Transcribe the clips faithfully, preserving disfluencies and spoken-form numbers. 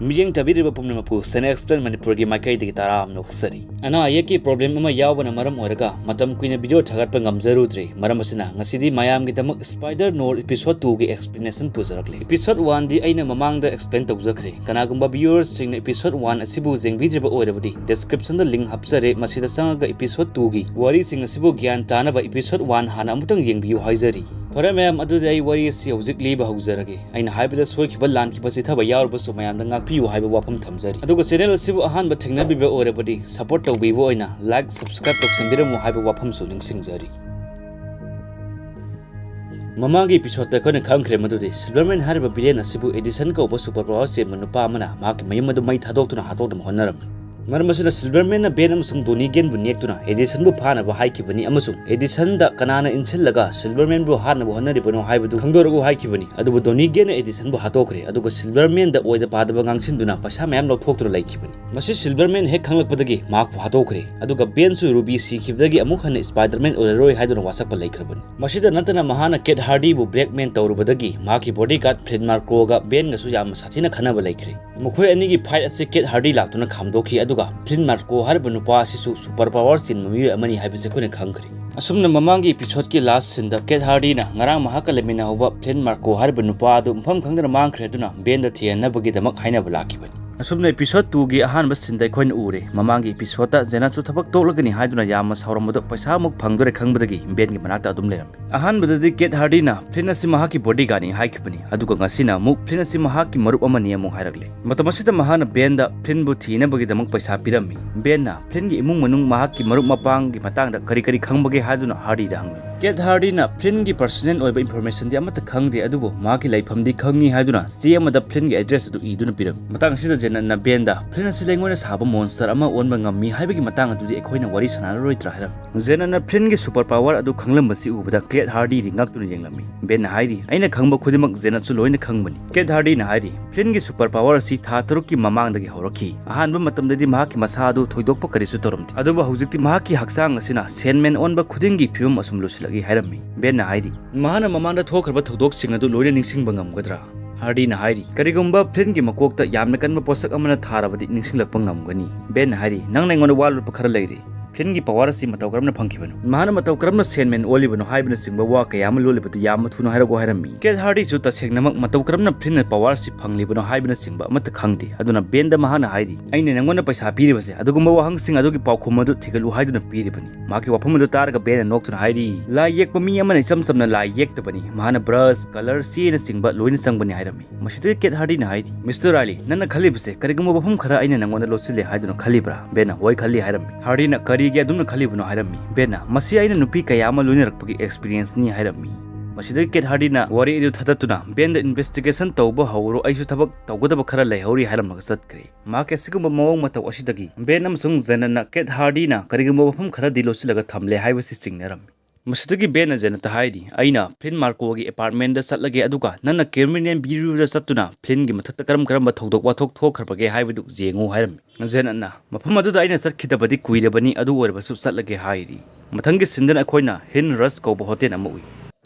ꯃꯤꯠꯌꯦꯡ ꯆꯥꯕꯤꯔꯤꯕ ꯄꯨꯝꯅꯃꯛꯄꯨ ꯁꯦꯅꯦ ꯑꯦꯛꯁꯄ꯭ꯂꯦꯟ ꯃꯅꯤꯄꯨꯔꯒꯤ ꯃꯥꯏꯀꯩꯗꯒꯤ ꯇꯔꯥꯝꯅ ꯑꯣꯛꯆꯔꯤ꯫ ꯑꯅꯥ ꯑꯌꯦꯛꯀꯤ ꯄ꯭ꯔꯣꯕ꯭ꯂꯦꯝ ꯑꯃ ꯌꯥꯎꯕꯅ ꯃꯔꯝ ꯑꯣꯏꯔꯒ ꯃꯇꯝ ꯀꯨꯏꯅ ꯚꯤꯗꯤꯑꯣ ꯊꯥꯒꯠꯄ ꯉꯝꯖꯔꯨꯗ꯭ꯔꯦ꯫ ꯃꯔꯝ ꯑꯁꯤꯅ ꯉꯁꯤꯗꯤ ꯃꯌꯥꯝꯒꯤꯗꯃꯛ ꯁ꯭ꯄꯥꯏꯗꯔ ꯅꯣꯔ ꯏꯄꯤꯁꯣꯗ ꯇꯨꯒꯤ ꯑꯦꯛꯁꯄ꯭ꯂꯦꯅꯦꯁꯟ ꯄꯨꯖꯔꯛꯂꯦ꯫ ꯏꯄꯤꯁꯣꯗ ꯋꯥꯟꯗꯤ ꯑꯩꯅ ꯃꯃꯥꯡꯗ ꯑꯦꯛꯁꯄ꯭ꯂꯦꯟ ꯇꯧꯖꯈ꯭ꯔꯦ꯫ ꯀꯅꯥꯒꯨꯝꯕ ꯚꯤꯌꯨꯋꯔꯁꯤꯡꯅ ꯏꯄꯤꯁꯣꯗ ꯋꯥꯟ ꯑꯁꯤꯕꯨ ꯌꯦꯡꯕꯤꯗ꯭ꯔꯤꯕ ꯑꯣꯏꯔꯕꯗꯤ ꯗꯤꯁꯀ꯭ꯔꯤꯞꯁꯟꯗ ꯂꯤꯡ ꯍꯥꯞꯆꯔꯦ, ꯃꯁꯤꯗ ꯆꯪꯉꯒ ꯏꯄꯤꯁꯣꯗ ꯇꯨꯒꯤ ꯋꯥꯔꯤꯁꯤꯡ ꯑꯁꯤꯕꯨ ꯒ꯭ꯌꯥꯟ ꯇꯥꯅꯕ ꯏꯄꯤꯁꯣꯗ ꯋꯥꯟ ꯍꯥꯟꯅ ꯑꯃꯨꯛꯇꯪ ꯌꯦꯡꯕꯤꯌꯨ ꯍꯥꯏꯖꯔꯤ꯫ ꯐꯔꯦ ꯃꯌꯥꯝ, ꯑꯗꯨꯗꯤ ꯑꯩ ꯋꯥꯔꯤ ꯑꯁꯤ ꯍꯧꯖꯤꯛ ꯂꯤꯕ ꯍꯧꯖꯔꯒꯦ꯫ ꯑꯩꯅ ꯍꯥꯏꯕꯗ ꯁꯣꯏꯈꯤꯕ ꯂꯥꯟꯈꯤꯕ ꯆꯤꯊꯕ ꯌꯥꯎꯔꯕꯁꯨ ꯃꯌꯥꯝꯗ ꯉꯥꯛꯄꯤꯌꯨ ꯍꯥꯏꯕ ꯋꯥꯐꯝ ꯊꯝꯖꯔꯤ꯫ ꯑꯗꯨꯒ ꯆꯦꯅꯦꯜ ꯑꯁꯤꯕꯨ ꯑꯍꯥꯟꯕ ꯊꯦꯡꯅꯕꯤꯕ ꯑꯣꯏꯔꯕꯗꯤ ꯁꯄꯣꯔꯠ ꯇꯧꯕꯤꯕ ꯑꯣꯏꯅ ꯂꯥꯏꯛ, ꯁꯕꯁꯀ꯭ꯔꯥꯏꯕ ꯇꯧꯁꯟꯕꯤꯔꯝꯃꯨ ꯍꯥꯏꯕ ꯋꯥꯐꯝꯁꯨ ꯅꯤꯡꯁꯤꯡꯖꯔꯤ꯫ ꯃꯃꯥꯡꯒꯤ ꯏꯄꯤꯁꯣꯗꯇ ꯑꯩꯈꯣꯏꯅ ꯈꯪꯈ꯭ꯔꯦ ꯃꯗꯨꯗꯤ ꯁꯤꯜꯚꯔꯃꯦꯟ ꯍꯥꯏꯔꯤꯕ ꯚꯤꯂꯦꯟ ꯑꯁꯤꯕꯨ ꯑꯦꯗꯤꯁꯟ ꯀꯧꯕ ꯁꯨꯄꯔ ꯄꯋꯥꯔ ꯆꯦꯟꯕ ꯅꯨꯄꯥ ꯑꯃꯅ ꯃꯍꯥꯛꯀꯤ ꯃꯌꯨꯝ ꯑꯗꯨ ꯃꯩ ꯊꯥꯗꯣꯛꯇꯨꯅ ꯍꯥꯠꯇꯣꯛꯅꯕ ꯍꯣꯠꯅꯔꯝꯃꯤ꯫ ꯃꯔꯝ ꯑꯁꯤꯅ ꯁꯤꯜꯚꯔꯃꯦꯟꯅ ꯕꯦꯟ ꯑꯃꯁꯨꯡ ꯗꯣꯅꯤ ꯒꯦꯟꯕꯨ ꯅꯦꯛꯇꯨꯅ ꯑꯦꯗꯤꯁꯟꯕꯨ ꯐꯥꯅꯕ ꯍꯥꯏꯈꯤꯕꯅꯤ ꯑꯃꯁꯨꯡ ꯑꯦꯗꯤꯁꯟꯗ ꯀꯅꯥꯅ ꯏꯟꯁꯤꯜꯂꯒ ꯁꯤꯜꯚꯔꯃꯦꯟꯕꯨ ꯍꯥꯠꯅꯕ ꯍꯣꯠꯅꯔꯤꯕꯅꯣ ꯍꯥꯏꯕꯗꯨ ꯈꯪꯗꯣꯔꯛꯎ ꯍꯥꯏꯈꯤꯕꯅꯤ꯫ ꯑꯗꯨꯕꯨ ꯗꯣꯅꯤ ꯒꯦꯟꯅ ꯑꯦꯗꯤꯁꯟꯕꯨ ꯍꯥꯠꯇꯣꯛꯈ꯭ꯔꯦ, ꯑꯗꯨꯒ ꯁꯤꯜꯚꯔꯃꯦꯟꯗ ꯑꯣꯏꯗ ꯄꯥꯗꯕ ꯉꯥꯡꯁꯤꯟꯗꯨꯅ ꯄꯩꯁꯥ ꯃꯌꯥꯝ ꯂꯧꯊꯣꯛꯇꯨꯅ ꯂꯩꯈꯤꯕꯅꯤ꯫ ꯃꯁꯤ ꯁꯤꯜꯚꯔꯃꯦꯟ ꯍꯦꯛ ꯈꯪꯂꯛꯄꯗꯒꯤ ꯃꯍꯥꯛꯄꯨ ꯍꯥꯠꯇꯣꯛꯈ꯭ꯔꯦ, ꯑꯗꯨꯒ ꯕꯦꯟꯁꯨ ꯔꯨꯕꯤ ꯁꯤꯈꯤꯕꯗꯒꯤ ꯑꯃꯨꯛ ꯍꯟꯅ ꯁ꯭ꯄꯥꯏꯗꯔꯃꯦꯟ ꯑꯣꯏꯔꯔꯣꯏ ꯍꯥꯏꯗꯨꯅ ꯋꯥꯁꯛꯄ ꯂꯩꯈ꯭ꯔꯕꯅꯤ꯫ ꯃꯁꯤꯗ ꯅꯠꯇꯅ ꯃꯍꯥꯛꯅ ꯀꯦꯠ ꯍꯥꯔꯗꯤꯕꯨ ꯕ꯭ꯂꯦꯛꯃꯦꯟ ꯇꯧꯔꯨꯕꯗꯒꯤ ꯃꯍꯥꯛꯀꯤ ꯕꯣꯗꯤꯒꯥꯔꯗ ꯐ꯭ꯂꯤꯟ ꯃꯥꯔꯀꯣꯒ ꯕꯦꯟꯒꯁꯨ ꯌꯥꯝꯅ ꯁꯥꯊꯤꯅ ꯈꯠꯅꯕ ꯂꯩꯈ꯭ꯔꯦ꯫ ꯃꯈꯣꯏ ꯑꯅꯤꯒꯤ ꯐꯥꯏꯠ ꯑꯁꯤ ꯀꯦꯠ ꯍꯥꯔꯗꯤ ꯂꯥꯛꯇꯨꯅ ꯈꯥꯝꯗꯣꯛꯈꯤ, ꯑꯗꯨꯒ ꯐ꯭ꯂꯤꯟ ꯃꯥꯔꯀꯣ ꯍꯥꯏꯔꯤꯕ ꯅꯨꯄꯥ ꯑꯁꯤꯁꯨ ꯁꯨꯄꯔ ꯄꯋꯥꯔ ꯆꯦꯟꯕ ꯃꯤꯑꯣꯏ ꯑꯃꯅꯤ ꯍꯥꯏꯕꯁꯤ ꯑꯩꯈꯣꯏꯅ ꯈꯪꯈ꯭ꯔꯦ꯫ ꯑꯁꯨꯝꯅ ꯃꯃꯥꯡꯒꯤ ꯏꯄꯤꯁꯣꯗꯀꯤ ꯂꯥꯁ ꯁꯤꯟꯗ ꯀꯦꯠ ꯍꯥꯔꯗꯤꯅ ꯉꯔꯥꯡ ꯃꯍꯥꯛꯀ ꯂꯩꯃꯤꯟꯅꯍꯧꯕ ꯐ꯭ꯂꯤꯟ ꯃꯥꯔꯀꯣ ꯍꯥꯏꯔꯤꯕ ꯅꯨꯄꯥ ꯑꯗꯨ ꯃꯐꯝ ꯈꯪꯗꯅ ꯃꯥꯡꯈ꯭ꯔꯦ, ꯑꯗꯨꯅ ꯕꯦꯟꯗ ꯊꯤꯍꯟꯅꯕꯒꯤꯗꯃꯛ ꯍꯥꯏꯅꯕ ꯂꯥꯛꯈꯤꯕꯅꯤ꯫ ꯑꯁꯨꯝꯅ ꯏꯄꯤꯁꯣꯗ ꯇꯨꯒꯤ ꯑꯍꯥꯟꯕ ꯁꯤꯟꯗ ꯑꯩꯈꯣꯏꯅ ꯎꯔꯦ꯫ ꯃꯃꯥꯡꯒꯤ ꯏꯄꯤꯁꯣꯗꯇ ꯖꯦꯅꯠꯁꯨ ꯊꯕꯛ ꯇꯣꯛꯂꯒꯅꯤ ꯍꯥꯏꯗꯨꯅ ꯌꯥꯝꯅ ꯁꯥꯎꯔꯝꯕꯗꯣ ꯄꯩꯁꯥ ꯑꯃꯨꯛ ꯐꯪꯗꯣꯔꯦ ꯈꯪꯕꯗꯒꯤ ꯕꯦꯟꯒꯤ ꯃꯅꯥꯛꯇ ꯑꯗꯨꯝ ꯂꯩꯔꯝꯃꯤ꯫ ꯑꯍꯥꯟꯕꯗꯗꯤ ꯀꯦꯠ ꯍꯥꯔꯗꯤꯅ ꯐ꯭ꯂꯤꯟ ꯑꯁꯤ ꯃꯍꯥꯛꯀꯤ ꯕꯣꯗꯤꯒꯥꯔꯗꯅꯤ ꯍꯥꯏꯈꯤꯕꯅꯤ, ꯑꯗꯨꯒ ꯉꯁꯤꯅ ꯑꯃꯨꯛ ꯐ꯭ꯂꯤꯟ ꯑꯁꯤ ꯃꯍꯥꯛꯀꯤ ꯃꯔꯨꯞ ꯑꯃꯅꯤ ꯑꯃꯨꯛ ꯍꯥꯏꯔꯛꯂꯦ꯫ ꯃꯇꯝ ꯑꯁꯤꯗ ꯃꯍꯥꯛꯅ ꯕꯦꯟꯗ ꯐ꯭ꯂꯤꯟꯕꯨ ꯊꯤꯅꯕꯒꯤꯗꯃꯛ ꯄꯩꯁꯥ ꯄꯤꯔꯝꯃꯤ꯫ ꯕꯦꯟꯅ ꯐ꯭ꯂꯤꯟꯒꯤ ꯏꯃꯨꯡ ꯃꯅꯨꯡ, ꯃꯍꯥꯛꯀꯤ ꯃꯔꯨꯞ ꯃꯄꯥꯡꯒꯤ ꯃꯇꯥꯡꯗ ꯀꯔꯤ ꯀꯔꯤ ꯈꯪꯕꯒꯦ ꯍꯥꯏꯗꯨꯅ ꯍꯥꯔꯗꯤꯗ ꯍꯪꯂꯤ꯫ ꯀꯦꯠ ꯍꯥꯔꯗꯤꯅ ꯐ꯭ꯂꯤꯟꯒꯤ ꯄꯔꯁꯅꯦꯜ ꯑꯣꯏꯕ ꯏꯟꯐꯣꯔꯃꯦꯁꯟꯗꯤ ꯑꯃꯠꯇ ꯈꯪꯗꯦ, ꯑꯗꯨꯕꯨ ꯃꯍꯥꯛꯀꯤ ꯂꯩꯐꯝꯗꯤ ꯈꯪꯉꯤ ꯍꯥꯏꯗꯨꯅ ꯆꯦ ꯑꯃꯗ ꯐ꯭ꯂꯤꯟꯒꯤ ꯑꯦꯗ꯭ꯔꯦꯁ ꯑꯗꯨ ꯏꯗꯨꯅ ꯄꯤꯔꯝꯃꯤ꯫ ꯃꯇꯥꯡ ꯑꯁꯤꯗ ꯖꯦꯅꯠꯅ ꯕꯦꯟꯗ, "ꯐ꯭ꯂꯤꯟ ꯑꯁꯤ ꯂꯩꯉꯣꯏꯅ ꯁꯥꯕ ꯃꯣꯟꯁꯇꯔ ꯑꯃ ꯑꯣꯟꯕ ꯉꯝꯃꯤ ꯍꯥꯏꯕꯒꯤ ꯃꯇꯥꯡ ꯑꯗꯨꯗꯤ ꯑꯩꯈꯣꯏꯅ ꯋꯥꯔꯤ ꯁꯥꯟꯅꯔꯔꯣꯏꯗ꯭ꯔꯥ?" ꯍꯥꯏꯔꯝꯃꯤ꯫ ꯖꯦꯅꯠꯅ ꯐ꯭ꯂꯤꯟꯒꯤ ꯁꯨꯄꯔ ꯄꯋꯥꯔ ꯑꯗꯨ ꯈꯪꯂꯝꯕꯁꯤ ꯎꯕꯗ ꯀꯦꯠ ꯍꯥꯔꯗꯤꯗꯤ ꯉꯛꯇꯨꯅ ꯌꯦꯡꯂꯝꯃꯤ꯫ ꯕꯦꯟꯅ ꯍꯥꯏꯔꯤ, "ꯑꯩꯅ ꯈꯪꯕ ꯈꯨꯗꯤꯡꯃꯛ ꯖꯦꯅꯠꯁꯨ ꯂꯣꯏꯅ ꯈꯪꯕꯅꯤ꯫" ꯀꯦꯠ ꯍꯥꯔꯗꯤꯅ ꯍꯥꯏꯔꯤ, "ꯐ꯭ꯂꯤꯟꯒꯤ ꯁꯨꯄꯔ ꯄꯋꯥꯔ ꯑꯁꯤ ꯊꯥ ꯇꯔꯨꯛꯀꯤ ꯃꯃꯥꯡꯗꯒꯤ ꯍꯧꯔꯛꯈꯤ꯫ ꯑꯍꯥꯟꯕ ꯃꯇꯝꯗꯗꯤ ꯃꯍꯥꯛꯀꯤ ꯃꯁꯥ ꯑꯗꯨ ꯊꯣꯏꯗꯣꯛꯄ ꯀꯔꯤꯁꯨ ꯇꯧꯔꯝꯗꯦ, ꯑꯗꯨꯕꯨ ꯍꯧꯖꯤꯛꯇꯤ ꯃꯍꯥꯛꯀꯤ ꯍꯛꯆꯥꯡ ꯑꯁꯤꯅ ꯁꯦꯟꯃꯦꯟ ꯑꯣꯟꯕ ꯈꯨꯗꯤꯡꯒꯤ ꯐꯤꯕꯝ ꯑꯁꯨꯝ ꯂꯨꯁꯤꯜꯂꯛꯏ" ꯍꯥꯏꯔꯝꯃꯤ꯫ ꯕꯦꯟꯅ ꯍꯥꯏꯔꯤ, "ꯃꯍꯥꯛꯅ ꯃꯃꯥꯡꯗ ꯊꯣꯛꯈ꯭ꯔꯕ ꯊꯧꯗꯣꯛꯁꯤꯡ ꯑꯗꯨ ꯂꯣꯏꯅ ꯅꯤꯡꯁꯤꯡꯕ ꯉꯝꯒꯗ꯭ꯔꯥ?" ꯍꯥꯔꯗꯤꯅ ꯍꯥꯏꯔꯤ, "ꯀꯔꯤꯒꯨꯝꯕ ꯐ꯭ꯂꯤꯟꯒꯤ ꯃꯀꯣꯛꯇ ꯌꯥꯝꯅ ꯀꯟꯕ ꯄꯣꯠꯁꯛ ꯑꯃꯅ ꯊꯥꯔꯕꯗꯤ ꯅꯤꯡꯁꯤꯡꯂꯛꯄ ꯉꯝꯒꯅꯤ꯫" ꯕꯦꯟꯅ ꯍꯥꯏꯔꯤ, "ꯅꯪꯅ ꯑꯩꯉꯣꯟꯗ ꯋꯥ ꯂꯣꯠꯄ ꯈꯔ ꯂꯩꯔꯤ꯫ ꯐ꯭ꯂꯤꯟꯒꯤ ꯄꯋꯥꯔ ꯑꯁꯤ ꯃꯇꯧ ꯀꯔꯝꯅ ꯐꯪꯈꯤꯕꯅꯣ? ꯃꯍꯥꯛꯅ ꯃꯇꯧ ꯀꯔꯝꯅ ꯁꯦꯟꯃꯦꯟ ꯑꯣꯜꯂꯤꯕꯅꯣ ꯍꯥꯏꯕꯅꯆꯤꯡꯕ ꯋꯥ ꯀꯌꯥ ꯑꯃ ꯂꯣꯜꯂꯤꯕꯗꯨ ꯌꯥꯝꯅ ꯊꯨꯅ ꯍꯥꯏꯔꯛꯎ" ꯍꯥꯏꯔꯝꯃꯤ꯫ ꯀꯦꯠ ꯍꯥꯔꯗꯤꯁꯨ ꯇꯁꯦꯡꯅꯃꯛ ꯃꯇꯧ ꯀꯔꯝꯅ ꯐ꯭ꯂꯤꯟꯅ ꯄꯋꯥꯔ ꯑꯁꯤ ꯐꯪꯂꯤꯕꯅꯣ ꯍꯥꯏꯕꯅꯆꯤꯡꯕ ꯑꯃꯠꯇ ꯈꯪꯗꯦ꯫ ꯑꯗꯨꯅ ꯕꯦꯟꯗ ꯃꯍꯥꯛꯅ ꯍꯥꯏꯔꯤ, "ꯑꯩꯅ ꯅꯪꯉꯣꯟꯗ ꯄꯩꯁꯥ ꯄꯤꯔꯤꯕꯁꯦ ꯑꯗꯨꯒꯨꯝꯕ ꯋꯥꯍꯪꯁꯤꯡ ꯑꯗꯨꯒꯤ ꯄꯥꯎꯈꯨꯝ ꯑꯗꯨ ꯊꯤꯒꯠꯂꯨ ꯍꯥꯏꯗꯨꯅ ꯄꯤꯔꯤꯕꯅꯤ꯫" ꯃꯍꯥꯛꯀꯤ ꯋꯥꯐꯝ ꯑꯗꯨ ꯇꯥꯔꯒ ꯕꯦꯟꯅ ꯅꯣꯛꯇꯨꯅ ꯍꯥꯏꯔꯤ, "ꯂꯥꯏ ꯌꯦꯛꯄ ꯃꯤ ꯑꯃꯅ ꯏꯆꯝ ꯆꯝꯅ ꯂꯥꯏ ꯌꯦꯛꯇꯕꯅꯤ꯫ ꯃꯍꯥꯛꯅ ꯕ꯭ꯔꯁ, ꯀꯂꯔ, ꯆꯦꯅꯆꯤꯡꯕ ꯂꯣꯏꯅ ꯆꯪꯕꯅꯤ" ꯍꯥꯏꯔꯝꯃꯤ꯫ ꯃꯁꯤꯗꯒꯤ ꯀꯦꯠ ꯍꯥꯔꯗꯤꯅ ꯍꯥꯏꯔꯤ, "ꯃꯤꯁꯇꯔ ꯔꯥꯏꯂꯤ, ꯅꯪꯅ ꯈꯜꯂꯤꯕꯁꯦ ꯀꯔꯤꯒꯨꯝꯕ ꯋꯥꯐꯝ ꯈꯔ ꯑꯩꯅ ꯅꯪꯉꯣꯟꯗ ꯂꯣꯠꯁꯤꯜꯂꯦ ꯍꯥꯏꯗꯨꯅ ꯈꯜꯂꯤꯕ꯭ꯔꯥ?" ꯕꯦꯟꯅ, "ꯍꯣꯏ ꯈꯜꯂꯤ" ꯍꯥꯏꯔꯝꯃꯤ꯫ ꯍꯥꯔꯗꯤꯅ, "ꯀꯔꯤꯒꯤ ꯑꯗꯨꯝꯅ ꯈꯜꯂꯤꯕꯅꯣ?" ꯍꯥꯏꯔꯝꯃꯤ꯫ ꯕꯦꯟꯅ, "ꯃꯁꯤ ꯑꯩꯅ ꯅꯨꯄꯤ ꯀꯌꯥ ꯑꯃ ꯂꯣꯏꯅꯔꯛꯄꯒꯤ ꯑꯦꯛꯁꯄꯤꯔꯤꯌꯦꯟꯁꯅꯤ" ꯍꯥꯏꯔꯝꯃꯤ꯫ ꯃꯁꯤꯗꯒꯤ ꯀꯦꯠ ꯍꯥꯔꯗꯤꯅ ꯋꯥꯔꯤ ꯑꯗꯨ ꯊꯥꯗꯠꯇꯨꯅ, "ꯕꯦꯟꯗ, ꯏꯟꯚꯦꯁꯇꯤꯒꯦꯁꯟ ꯇꯧꯕ ꯍꯧꯔꯣ, ꯑꯩꯁꯨ ꯊꯕꯛ ꯇꯧꯒꯗꯕ ꯈꯔ ꯂꯩꯍꯧꯔꯤ" ꯍꯥꯏꯔꯝꯃꯒ ꯆꯠꯈ꯭ꯔꯦ꯫ ꯃꯍꯥꯛꯀꯤ ꯑꯁꯤꯒꯨꯝꯕ ꯃꯑꯣꯡ ꯃꯇꯧ ꯑꯁꯤꯗꯒꯤ ꯕꯦꯟ ꯑꯃꯁꯨꯡ ꯖꯦꯅꯠꯅ ꯀꯦꯠ ꯍꯥꯔꯗꯤꯅ ꯀꯔꯤꯒꯨꯝꯕ ꯋꯥꯐꯝ ꯈꯔꯗꯤ ꯂꯣꯠꯁꯤꯜꯂꯒ ꯊꯝꯂꯦ ꯍꯥꯏꯕꯁꯤ ꯆꯤꯡꯅꯔꯝꯃꯤ꯫ ꯃꯁꯤꯗꯒꯤ ꯕꯦꯟꯅ ꯖꯦꯅꯠꯇ ꯍꯥꯏꯔꯤ, "ꯑꯩꯅ ꯐ꯭ꯂꯤꯟ ꯃꯥꯔꯀꯣꯒꯤ ꯑꯦꯄꯥꯔꯠꯃꯦꯟꯗ ꯆꯠꯂꯒꯦ, ꯑꯗꯨꯒ ꯅꯪꯅ ꯀ꯭ꯔꯤꯃꯤꯅꯦꯜ ꯕ꯭ꯌꯨꯔꯣꯗ ꯆꯠꯇꯨꯅ ꯐ꯭ꯂꯤꯟꯒꯤ ꯃꯊꯛꯇ ꯀꯔꯝ ꯀꯔꯝꯕ ꯊꯧꯗꯣꯛ ꯋꯥꯊꯣꯛ ꯊꯣꯛꯈ꯭ꯔꯕꯒꯦ ꯍꯥꯏꯕꯗꯨ ꯌꯦꯡꯉꯨ" ꯍꯥꯏꯔꯝꯃꯤ꯫ ꯖꯦꯅꯠꯅ, "ꯃꯐꯝ ꯑꯗꯨꯗ ꯑꯩꯅ ꯆꯠꯈꯤꯗꯕꯗꯤ ꯀꯨꯏꯔꯕꯅꯤ, ꯑꯗꯨ ꯑꯣꯏꯔꯕꯁꯨ ꯆꯠꯂꯒꯦ" ꯍꯥꯏꯔꯤ꯫ ꯃꯊꯪꯒꯤ ꯁꯤꯟꯗꯅ ꯑꯩꯈꯣꯏꯅ ꯍꯤꯟ ꯔꯁ ꯀꯧꯕ ꯍꯣꯇꯦꯜ ꯑꯃ ꯎꯏ꯫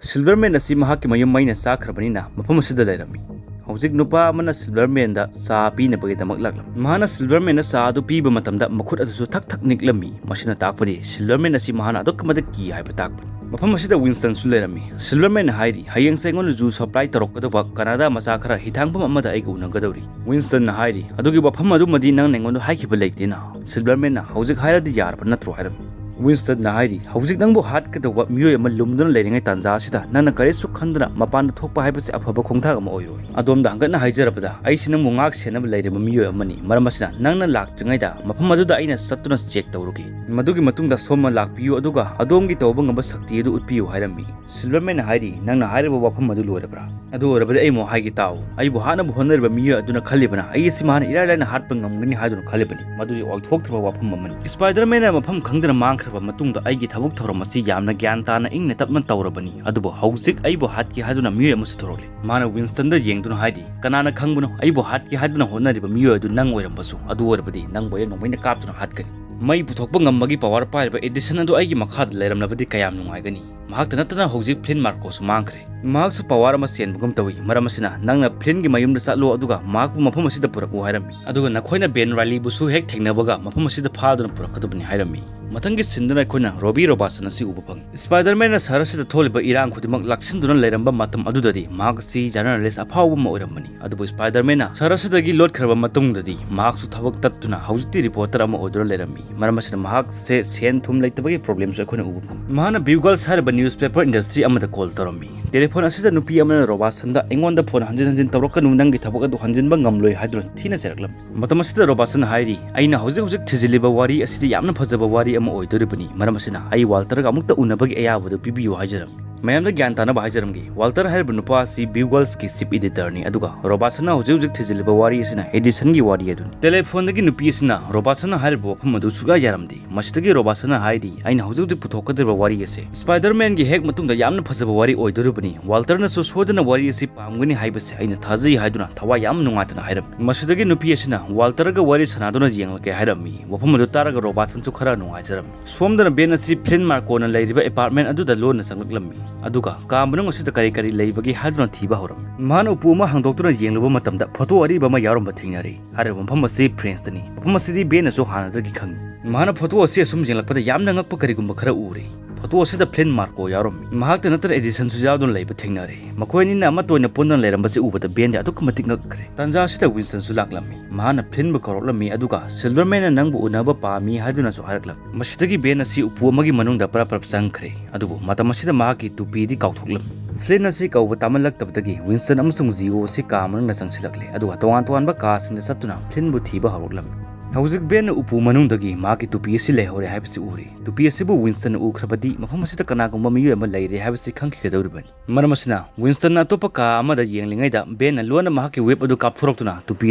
ꯁꯤꯜꯚꯔꯃꯦꯟ ꯑꯁꯤ ꯃꯍꯥꯛꯀꯤ ꯃꯌꯨꯝ ꯃꯩꯅ ꯆꯥꯛꯈ꯭ꯔꯕꯅꯤꯅ ꯃꯐꯝ ꯑꯁꯤꯗ ꯂꯩꯔꯝꯃꯤ꯫ ꯍꯧꯖꯤꯛ ꯅꯨꯄꯥ ꯑꯃꯅ ꯁꯤꯜꯚꯔꯃꯦꯟꯗ ꯆꯥ ꯄꯤꯅꯕꯒꯤꯗꯃꯛ ꯂꯥꯛꯂꯝꯃꯤ꯫ ꯃꯍꯥꯛꯅ ꯁꯤꯜꯚꯔꯃꯦꯟꯗ ꯆꯥ ꯑꯗꯨ ꯄꯤꯕ ꯃꯇꯝꯗ ꯃꯈꯨꯠ ꯑꯗꯨꯁꯨ ꯊꯛ ꯊꯛ ꯅꯤꯛꯂꯝꯃꯤ꯫ ꯃꯁꯤꯅ ꯇꯥꯛꯄꯗꯤ ꯁꯤꯜꯚꯔꯃꯦꯟ ꯑꯁꯤ ꯃꯍꯥꯛꯅ ꯑꯗꯨꯛꯀꯤ ꯃꯇꯤꯛ ꯀꯤ ꯍꯥꯏꯕ ꯇꯥꯛꯄꯅꯤ꯫ ꯃꯐꯝ ꯑꯁꯤꯗ ꯋꯤꯟꯁꯇꯟꯁꯨ ꯂꯩꯔꯝꯃꯤ꯫ ꯁꯤꯜꯚꯔꯃꯦꯟꯅ ꯍꯥꯏꯔꯤ, "ꯍꯌꯦꯡꯁꯦ ꯑꯩꯉꯣꯟꯗ ꯖꯨ ꯁꯄ꯭ꯂꯥꯏ ꯇꯧꯔꯛꯀꯗꯧꯕ ꯀꯅꯥꯗꯥ ꯃꯆꯥ ꯈꯔ ꯍꯤꯊꯥꯡꯐꯝ ꯑꯃꯗ ꯑꯩꯒ ꯎꯅꯒꯗꯧꯔꯤ꯫" ꯋꯤꯟꯁꯇꯟꯅ ꯍꯥꯏꯔꯤ, "ꯑꯗꯨꯒꯤ ꯋꯥꯐꯝ ꯑꯗꯨꯃꯗꯤ ꯅꯪꯅ ꯑꯩꯉꯣꯟꯗ ꯍꯥꯏꯈꯤꯕ ꯂꯩꯇꯦꯅ?" ꯁꯤꯜꯚꯔꯃꯦꯟꯅ, "ꯍꯧꯖꯤꯛ ꯍꯥꯏꯔꯗꯤ ꯌꯥꯔꯕ ꯅꯠꯇ꯭ꯔꯣ?" ꯍꯥꯏꯔꯝꯃꯤ꯫ ꯋꯤꯟꯁꯇꯟꯅ ꯍꯥꯏꯔꯤ, "ꯍꯧꯖꯤꯛ ꯅꯪꯕꯨ ꯍꯥꯠꯀꯗꯧꯕ ꯃꯤꯑꯣꯏ ꯑꯃ ꯂꯨꯝꯗꯨꯅ ꯂꯩꯔꯤꯉꯩ ꯇꯥꯟꯖꯥ ꯑꯁꯤꯗ ꯅꯪꯅ ꯀꯔꯤꯁꯨ ꯈꯟꯗꯅ ꯃꯄꯥꯟꯗ ꯊꯣꯛꯄ ꯍꯥꯏꯕꯁꯤ ꯑꯐꯕ ꯈꯣꯡꯊꯥꯡ ꯑꯃ ꯑꯣꯏꯔꯣꯏ꯫ ꯑꯗꯣꯝꯗ ꯍꯪꯒꯠꯅ ꯍꯥꯏꯖꯔꯕꯗ, ꯑꯩꯁꯤ ꯅꯪꯕꯨ ꯉꯥꯛ ꯁꯦꯟꯅꯕ ꯂꯩꯔꯤꯕ ꯃꯤꯑꯣꯏ ꯑꯃꯅꯤ꯫ ꯃꯔꯝ ꯑꯁꯤꯅ, ꯅꯪꯅ ꯂꯥꯛꯇ꯭ꯔꯤꯉꯩꯗ ꯃꯐꯝ ꯑꯗꯨꯗ ꯑꯩꯅ ꯆꯠꯇꯨꯅ ꯆꯦꯛ ꯇꯧꯔꯨꯒꯦ꯫ ꯃꯗꯨꯒꯤ ꯃꯇꯨꯡꯗ ꯁꯣꯝꯅ ꯂꯥꯛꯄꯤꯌꯨ, ꯑꯗꯨꯒ ꯑꯗꯣꯝꯒꯤ ꯇꯧꯕ ꯉꯝꯕ ꯁꯛꯇꯤ ꯑꯗꯨ ꯎꯠꯄꯤꯌꯨ" ꯍꯥꯏꯔꯝꯃꯤ꯫ ꯁꯤꯜꯚꯔꯃꯦꯟꯅ ꯍꯥꯏꯔꯤ, "ꯅꯪꯅ ꯍꯥꯏꯔꯤꯕ ꯋꯥꯐꯝ ꯑꯗꯨ ꯂꯣꯏꯔꯕ꯭ꯔꯥ? ꯑꯗꯨ ꯑꯣꯏꯔꯕꯗꯤ ꯑꯩ ꯑꯃꯨꯛ ꯍꯥꯏꯒꯦ ꯇꯥꯎ꯫ ꯑꯩꯕꯨ ꯍꯥꯠꯅꯕ ꯍꯣꯠꯅꯔꯤꯕ ꯃꯤꯑꯣꯏ ꯑꯗꯨꯅ ꯈꯜꯂꯤꯕꯅ ꯑꯩ ꯑꯁꯤ ꯃꯍꯥꯛꯅ ꯏꯔꯥꯏ ꯂꯥꯏꯅ ꯍꯥꯠꯄ ꯉꯝꯒꯅꯤ ꯍꯥꯏꯗꯨꯅ ꯈꯜꯂꯤꯕꯅꯤ꯫ ꯃꯗꯨꯗꯤ ꯑꯣꯏꯊꯣꯛꯇ꯭ꯔꯕ ꯋꯥꯐꯝ ꯑꯃꯅꯤ꯫ ꯁ꯭ꯄꯥꯏꯗꯔꯃꯦꯟꯅ ꯃꯐꯝ ꯈꯪꯗꯅ ꯃꯥꯡꯈ꯭ꯔꯕ ꯃꯇꯨꯡꯗ ꯑꯩꯒꯤ ꯊꯕꯛ ꯊꯧꯔꯝ ꯑꯁꯤ ꯌꯥꯝꯅ ꯒ꯭ꯌꯥꯟ ꯇꯥꯅ ꯏꯪꯅ ꯇꯞꯅ ꯇꯧꯔꯕꯅꯤ, ꯑꯗꯨꯕꯨ ꯍꯧꯖꯤꯛ ꯑꯩꯕꯨ ꯍꯥꯠꯀꯦ ꯍꯥꯏꯗꯨꯅ ꯃꯤꯑꯣꯏ ꯑꯃꯁꯨ ꯊꯣꯔꯛꯂꯦ꯫" ꯃꯥꯅ ꯋꯤꯟꯁꯇꯟꯗ ꯌꯦꯡꯗꯨꯅ ꯍꯥꯏꯔꯤ, "ꯀꯅꯥꯅ ꯈꯪꯕꯅꯣ, ꯑꯩꯕꯨ ꯍꯥꯠꯀꯦ ꯍꯥꯏꯗꯨꯅ ꯍꯣꯠꯅꯔꯤꯕ ꯃꯤꯑꯣꯏ ꯑꯗꯨ ꯅꯪ ꯑꯣꯏꯔꯝꯕꯁꯨ꯫ ꯑꯗꯨ ꯑꯣꯏꯔꯕꯗꯤ ꯅꯪꯕꯨ ꯑꯩꯅ ꯅꯣꯡꯃꯩꯅ ꯀꯥꯞꯇꯨꯅ ꯍꯥꯠꯀꯅꯤ꯫" ꯃꯩ ꯄꯨꯊꯣꯛꯄ ꯉꯝꯕꯒꯤ ꯄꯋꯥꯔ ꯄꯥꯏꯔꯤꯕ ꯑꯦꯗꯤꯁꯟ ꯑꯗꯨ ꯑꯩꯒꯤ ꯃꯈꯥꯗ ꯂꯩꯔꯝꯂꯕꯗꯤ ꯀꯌꯥꯝ ꯅꯨꯡꯉꯥꯏꯒꯅꯤ꯫ ꯃꯍꯥꯛꯇ ꯅꯠꯇꯅ ꯍꯧꯖꯤꯛ ꯐ꯭ꯂꯤꯟ ꯃꯥꯔꯀꯣꯁꯨ ꯃꯥꯡꯈ꯭ꯔꯦ꯫ ꯃꯍꯥꯛꯁꯨ ꯄꯋꯥꯔ ꯑꯃ ꯆꯦꯟꯕꯒꯨꯝ ꯇꯧꯏ꯫ ꯃꯔꯝ ꯑꯁꯤꯅ, ꯅꯪꯅ ꯐ꯭ꯂꯤꯟꯒꯤ ꯃꯌꯨꯝꯗ ꯆꯠꯂꯣ, ꯑꯗꯨꯒ ꯃꯍꯥꯛꯄꯨ ꯃꯐꯝ ꯑꯁꯤꯗ ꯄꯨꯔꯛꯎ ꯍꯥꯏꯔꯝꯃꯤ꯫ ꯑꯗꯨꯒ ꯅꯈꯣꯏꯅ ꯕꯦꯟ ꯔꯥꯏꯂꯤꯕꯨꯁꯨ ꯍꯦꯛ ꯊꯦꯡꯅꯕꯒ ꯃꯐꯝ ꯑꯁꯤꯗ ꯐꯥꯗꯨꯅ ꯄꯨꯔꯛꯀꯗꯕꯅꯤ ꯍꯥꯏꯔꯝꯃꯤ꯫ ꯃꯊꯪꯒꯤ ꯁꯤꯟꯗꯨꯅ ꯑꯩꯈꯣꯏꯅ ꯔꯣꯕꯤ ꯔꯣꯕꯥꯁꯟ ꯑꯁꯤ ꯎꯕ ꯐꯪꯉꯤ꯫ ꯁ꯭ꯄꯥꯏꯗꯔꯃꯦꯟꯅ ꯁꯍꯔ ꯑꯁꯤꯗ ꯊꯣꯛꯂꯤꯕ ꯏꯔꯥꯡ ꯈꯨꯗꯤꯡꯃꯛ ꯂꯥꯛꯁꯤꯟꯗꯨꯅ ꯂꯩꯔꯝꯕ ꯃꯇꯝ ꯑꯗꯨꯗꯗꯤ ꯃꯍꯥꯛ ꯑꯁꯤ ꯖꯔꯅꯦꯂꯤꯁ ꯑꯐꯥꯎꯕ ꯑꯃ ꯑꯣꯏꯔꯝꯕꯅꯤ꯫ ꯑꯗꯨꯕꯨ ꯁ꯭ꯄꯥꯏꯗꯔꯃꯦꯟꯅ ꯁꯍꯔ ꯑꯁꯤꯗꯒꯤ ꯂꯣꯠꯈ꯭ꯔꯕ ꯃꯇꯨꯡꯗꯗꯤ ꯃꯍꯥꯛꯁꯨ ꯊꯕꯛ ꯇꯠꯇꯨꯅ ꯍꯧꯖꯤꯛꯇꯤ ꯔꯤꯄꯣꯔꯇꯔ ꯑꯃ ꯑꯣꯏꯗꯨꯅ ꯂꯩꯔꯝꯃꯤ꯫ ꯃꯔꯝ ꯑꯁꯤꯅ ꯃꯍꯥꯛꯁꯦ ꯁꯦꯟ ꯊꯨꯝ ꯂꯩꯇꯕꯒꯤ ꯄ꯭ꯔꯣꯕ꯭ꯂꯦꯝꯁꯨ ꯑꯩꯈꯣꯏꯅ ꯎꯕ ꯐꯪꯉꯤ꯫ ꯃꯍꯥꯛꯅ ꯕ꯭ꯌꯨꯒꯜꯁ ꯍꯥꯏꯔꯤꯕ ꯅ꯭ꯌꯨꯁꯄꯦꯄꯔ ꯏꯟꯗꯁꯇ꯭ꯔꯤ ꯑꯃꯗ ꯀꯣꯜ ꯇꯧꯔꯝꯃꯤ꯫ ꯇꯦꯂꯤꯐꯣꯟ ꯑꯁꯤꯗ ꯅꯨꯄꯤ ꯑꯃꯅ ꯔꯣꯕꯥꯁꯟꯗ, "ꯑꯩꯉꯣꯟꯗ ꯐꯣꯟ ꯍꯟꯖꯤꯟ ꯍꯟꯖꯤꯟ ꯇꯧꯔꯛꯀꯅꯨ, ꯅꯪꯒꯤ ꯊꯕꯛ ꯑꯗꯨ ꯍꯟꯖꯤꯟꯕ ꯉꯝꯂꯣꯏ" ꯍꯥꯏꯗꯨꯅ ꯊꯤꯅ ꯆꯩꯔꯛꯂꯝꯃꯤ꯫ ꯃꯇꯝ ꯑꯁꯤꯗ ꯔꯣꯕꯥꯁꯟꯅ ꯍꯥꯏꯔꯤ, "ꯑꯩꯅ ꯍꯧꯖꯤꯛ ꯍꯧꯖꯤꯛ ꯊꯤꯖꯤꯜꯂꯤꯕ ꯋꯥꯔꯤ ꯑꯁꯤꯗꯤ ꯌꯥꯝꯅ ꯐꯖꯕ ꯋꯥꯔꯤ ꯑꯃ ꯑꯣꯏꯗꯣꯔꯤꯕꯅꯤ꯫ ꯃꯔꯝ ꯑꯁꯤꯅ ꯑꯩ ꯋꯥꯜꯇꯔꯒ ꯑꯃꯨꯛꯇ ꯎꯅꯕꯒꯤ ꯑꯌꯥꯕꯗꯨ ꯄꯤꯕꯤꯌꯨ" ꯍꯥꯏꯖꯔꯝꯃꯤ꯫ ꯃꯌꯥꯝꯗ ꯒ꯭ꯌꯥꯟ ꯇꯥꯅꯕ ꯍꯥꯏꯖꯔꯝꯒꯦ, ꯋꯥꯜꯇꯔ ꯍꯥꯏꯔꯤꯕ ꯅꯨꯄꯥ ꯑꯁꯤ ꯕ꯭ꯌꯨꯒꯜꯁꯀꯤ ꯆꯤꯞ ꯏꯗꯤꯇꯔꯅꯤ, ꯑꯗꯨꯒ ꯔꯣꯕꯥꯁꯟꯅ ꯍꯧꯖꯤꯛ ꯍꯧꯖꯤꯛ ꯊꯤꯖꯤꯜꯂꯤꯕ ꯋꯥꯔꯤ ꯑꯁꯤꯅ ꯑꯦꯗꯤꯁꯟꯒꯤ ꯋꯥꯔꯤ ꯑꯗꯨꯅꯤ꯫ ꯇꯦꯂꯤꯐꯣꯟꯗꯒꯤ ꯅꯨꯄꯤ ꯑꯁꯤꯅ ꯔꯣꯕꯥꯁꯟꯅ ꯍꯥꯏꯔꯤꯕ ꯋꯥꯐꯝ ꯑꯗꯨ ꯁꯨꯛꯌꯥ ꯌꯥꯔꯝꯗꯦ꯫ ꯃꯁꯤꯗꯒꯤ ꯔꯣꯕꯥꯁꯟꯅ ꯍꯥꯏꯔꯤ, "ꯑꯩꯅ ꯍꯧꯖꯤꯛ ꯍꯧꯖꯤꯛ ꯄꯨꯊꯣꯛꯀꯗꯧꯔꯤꯕ ꯋꯥꯔꯤ ꯑꯁꯦ ꯁ꯭ꯄꯥꯏꯗꯔꯃꯦꯟꯒꯤ ꯍꯦꯛ ꯃꯇꯨꯡꯗ ꯌꯥꯝꯅ ꯐꯖꯕ ꯋꯥꯔꯤ ꯑꯣꯏꯗꯣꯔꯤꯕꯅꯤ꯫ ꯋꯥꯜꯇꯔꯅꯁꯨ ꯁꯣꯏꯗꯅ ꯋꯥꯔꯤ ꯑꯁꯤ ꯄꯥꯝꯒꯅꯤ ꯍꯥꯏꯕꯁꯦ ꯑꯩꯅ ꯊꯥꯖꯩ" ꯍꯥꯏꯗꯨꯅ ꯊꯋꯥꯏ ꯌꯥꯝ ꯅꯨꯡꯉꯥꯏꯇꯅ ꯍꯥꯏꯔꯝꯃꯤ꯫ ꯃꯁꯤꯗꯒꯤ ꯅꯨꯄꯤ ꯑꯁꯤꯅ ꯋꯥꯜꯇꯔꯒ ꯋꯥꯔꯤ ꯁꯥꯟꯅꯗꯨꯅ ꯌꯦꯡꯂꯒꯦ ꯍꯥꯏꯔꯝꯃꯤ꯫ ꯋꯥꯐꯝ ꯑꯗꯨ ꯇꯥꯔꯒ ꯔꯣꯕꯥꯁꯟꯁꯨ ꯈꯔ ꯅꯨꯡꯉꯥꯏꯖꯔꯝꯃꯤ꯫ ꯁꯣꯝꯗꯅ ꯕꯦꯟ ꯑꯁꯤ ꯐ꯭ꯂꯤꯟ ꯃꯥꯔꯀꯣꯅ ꯂꯩꯔꯤꯕ ꯑꯦꯄꯥꯔꯠꯃꯦꯟ ꯑꯗꯨꯗ ꯂꯣꯟꯅ ꯆꯪꯂꯛꯂꯝꯃꯤ꯫ ꯑꯗꯨꯒ ꯀꯥ ꯃꯅꯨꯡ ꯑꯁꯤꯗ ꯀꯔꯤ ꯀꯔꯤ ꯂꯩꯕꯒꯦ ꯍꯥꯏꯗꯨꯅ ꯊꯤꯕ ꯍꯧꯔꯝꯃꯤ꯫ ꯃꯍꯥꯛꯅ ꯎꯄꯨ ꯑꯃ ꯍꯥꯡꯗꯣꯛꯇꯨꯅ ꯌꯦꯡꯂꯨꯕ ꯃꯇꯝꯗ ꯐꯣꯇꯣ ꯑꯔꯤꯕ ꯑꯃ ꯌꯥꯎꯔꯝꯕ ꯊꯦꯡꯅꯔꯦ꯫ ꯍꯥꯏꯔꯤꯕ ꯃꯐꯝ ꯑꯁꯤ ꯐ꯭ꯔꯦꯟꯁꯇꯅꯤ꯫ ꯃꯐꯝ ꯑꯁꯤꯗꯤ ꯕꯦꯟꯅꯁꯨ ꯍꯥꯟꯅꯗꯒꯤ ꯈꯪꯉꯤ꯫ ꯃꯍꯥꯛꯅ ꯐꯣꯇꯣ ꯑꯁꯤ ꯑꯁꯨꯝ ꯌꯦꯡꯂꯛꯄꯗ ꯌꯥꯝꯅ ꯉꯛꯄ ꯀꯔꯤꯒꯨꯝꯕ ꯈꯔ ꯎꯔꯦ꯫ ꯐꯣꯇꯣ ꯑꯁꯤꯗ ꯐ꯭ꯂꯤꯟ ꯃꯥꯔꯀꯣ ꯌꯥꯎꯔꯝꯃꯤ꯫ ꯃꯍꯥꯛꯇ ꯅꯠꯇꯅ ꯑꯦꯗꯤꯁꯟꯁꯨ ꯌꯥꯎꯗꯨꯅ ꯂꯩꯕ ꯊꯦꯡꯅꯔꯦ꯫ ꯃꯈꯣꯏ ꯑꯅꯤꯅ ꯑꯃꯠꯇ ꯑꯣꯏꯅ ꯄꯨꯟꯅ ꯂꯩꯔꯝꯕꯁꯤ ꯎꯕꯗ ꯕꯦꯟꯗꯤ ꯑꯗꯨꯛꯀꯤ ꯃꯇꯤꯛ ꯉꯛꯈ꯭ꯔꯦ꯫ ꯇꯥꯟꯖꯥ ꯑꯁꯤꯗ ꯋꯤꯟꯁꯟꯁꯨ ꯂꯥꯛꯂꯝꯃꯤ꯫ ꯃꯍꯥꯛꯅ ꯐ꯭ꯂꯤꯟꯕꯨ ꯀꯧꯔꯛꯂꯝꯃꯤ, ꯑꯗꯨꯒ "ꯁꯤꯜꯚꯔꯃꯦꯟꯅ ꯅꯪꯕꯨ ꯎꯅꯕ ꯄꯥꯝꯃꯤ" ꯍꯥꯏꯗꯨꯅꯁꯨ ꯍꯥꯏꯔꯛꯂꯝꯃꯤ꯫ ꯃꯁꯤꯗꯒꯤ ꯕꯦꯟ ꯑꯁꯤ ꯎꯄꯨ ꯑꯃꯒꯤ ꯃꯅꯨꯡꯗ ꯄꯔꯞ ꯄꯔꯞ ꯆꯪꯈ꯭ꯔꯦ꯫ ꯑꯗꯨꯕꯨ ꯃꯇꯝ ꯑꯁꯤꯗ ꯃꯍꯥꯛꯀꯤ ꯇꯨꯄꯤꯗꯤ ꯀꯥꯎꯊꯣꯛꯂꯝꯃꯤ꯫ ꯐ꯭ꯂꯤꯟ ꯑꯁꯤ ꯀꯧꯕ ꯇꯥꯃꯜꯂꯛꯇꯕꯗꯒꯤ ꯋꯤꯟꯁꯟ ꯑꯃꯁꯨꯡ ꯖꯤꯑꯣ ꯑꯁꯤ ꯀꯥ ꯃꯅꯨꯡꯗ ꯆꯪꯁꯤꯜꯂꯛꯂꯦ, ꯑꯗꯨꯒ ꯇꯣꯉꯥꯟ ꯇꯣꯉꯥꯟꯕ ꯀꯥꯁꯤꯡꯗ ꯆꯠꯇꯨꯅ ꯐ꯭ꯂꯤꯟꯕꯨ ꯊꯤꯕ ꯍꯧꯔꯛꯂꯝꯃꯤ꯫ ꯍꯧꯖꯤꯛ ꯕꯦꯟꯅ ꯎꯄꯨ ꯃꯅꯨꯡꯗꯒꯤ ꯃꯍꯥꯛꯀꯤ ꯇꯨꯄꯤ ꯑꯁꯤ ꯂꯩꯍꯧꯔꯦ ꯍꯥꯏꯕꯁꯤ ꯎꯔꯦ꯫ ꯇꯨꯄꯤ ꯑꯁꯤꯕꯨ ꯋꯤꯟꯁꯟꯅ ꯎꯈ꯭ꯔꯕꯗꯤ ꯃꯐꯝ ꯑꯁꯤꯗ ꯀꯅꯥꯒꯨꯝꯕ ꯃꯤꯑꯣꯏ ꯑꯃ ꯂꯩꯔꯦ ꯍꯥꯏꯕꯁꯤ ꯈꯪꯈꯤꯒꯗꯧꯔꯤꯕꯅꯤ꯫ ꯃꯔꯝ ꯑꯁꯤꯅ, ꯋꯤꯟꯁꯇꯟꯅ ꯑꯇꯣꯞꯄ ꯀꯥ ꯑꯃꯗ ꯌꯦꯡꯂꯤꯉꯩꯗ ꯕꯦꯟꯅ ꯂꯣꯟꯅ ꯃꯍꯥꯛꯀꯤ ꯋꯦꯕ ꯑꯗꯨ ꯀꯥꯞꯊꯣꯔꯛꯇꯨꯅ ꯇꯨꯄꯤ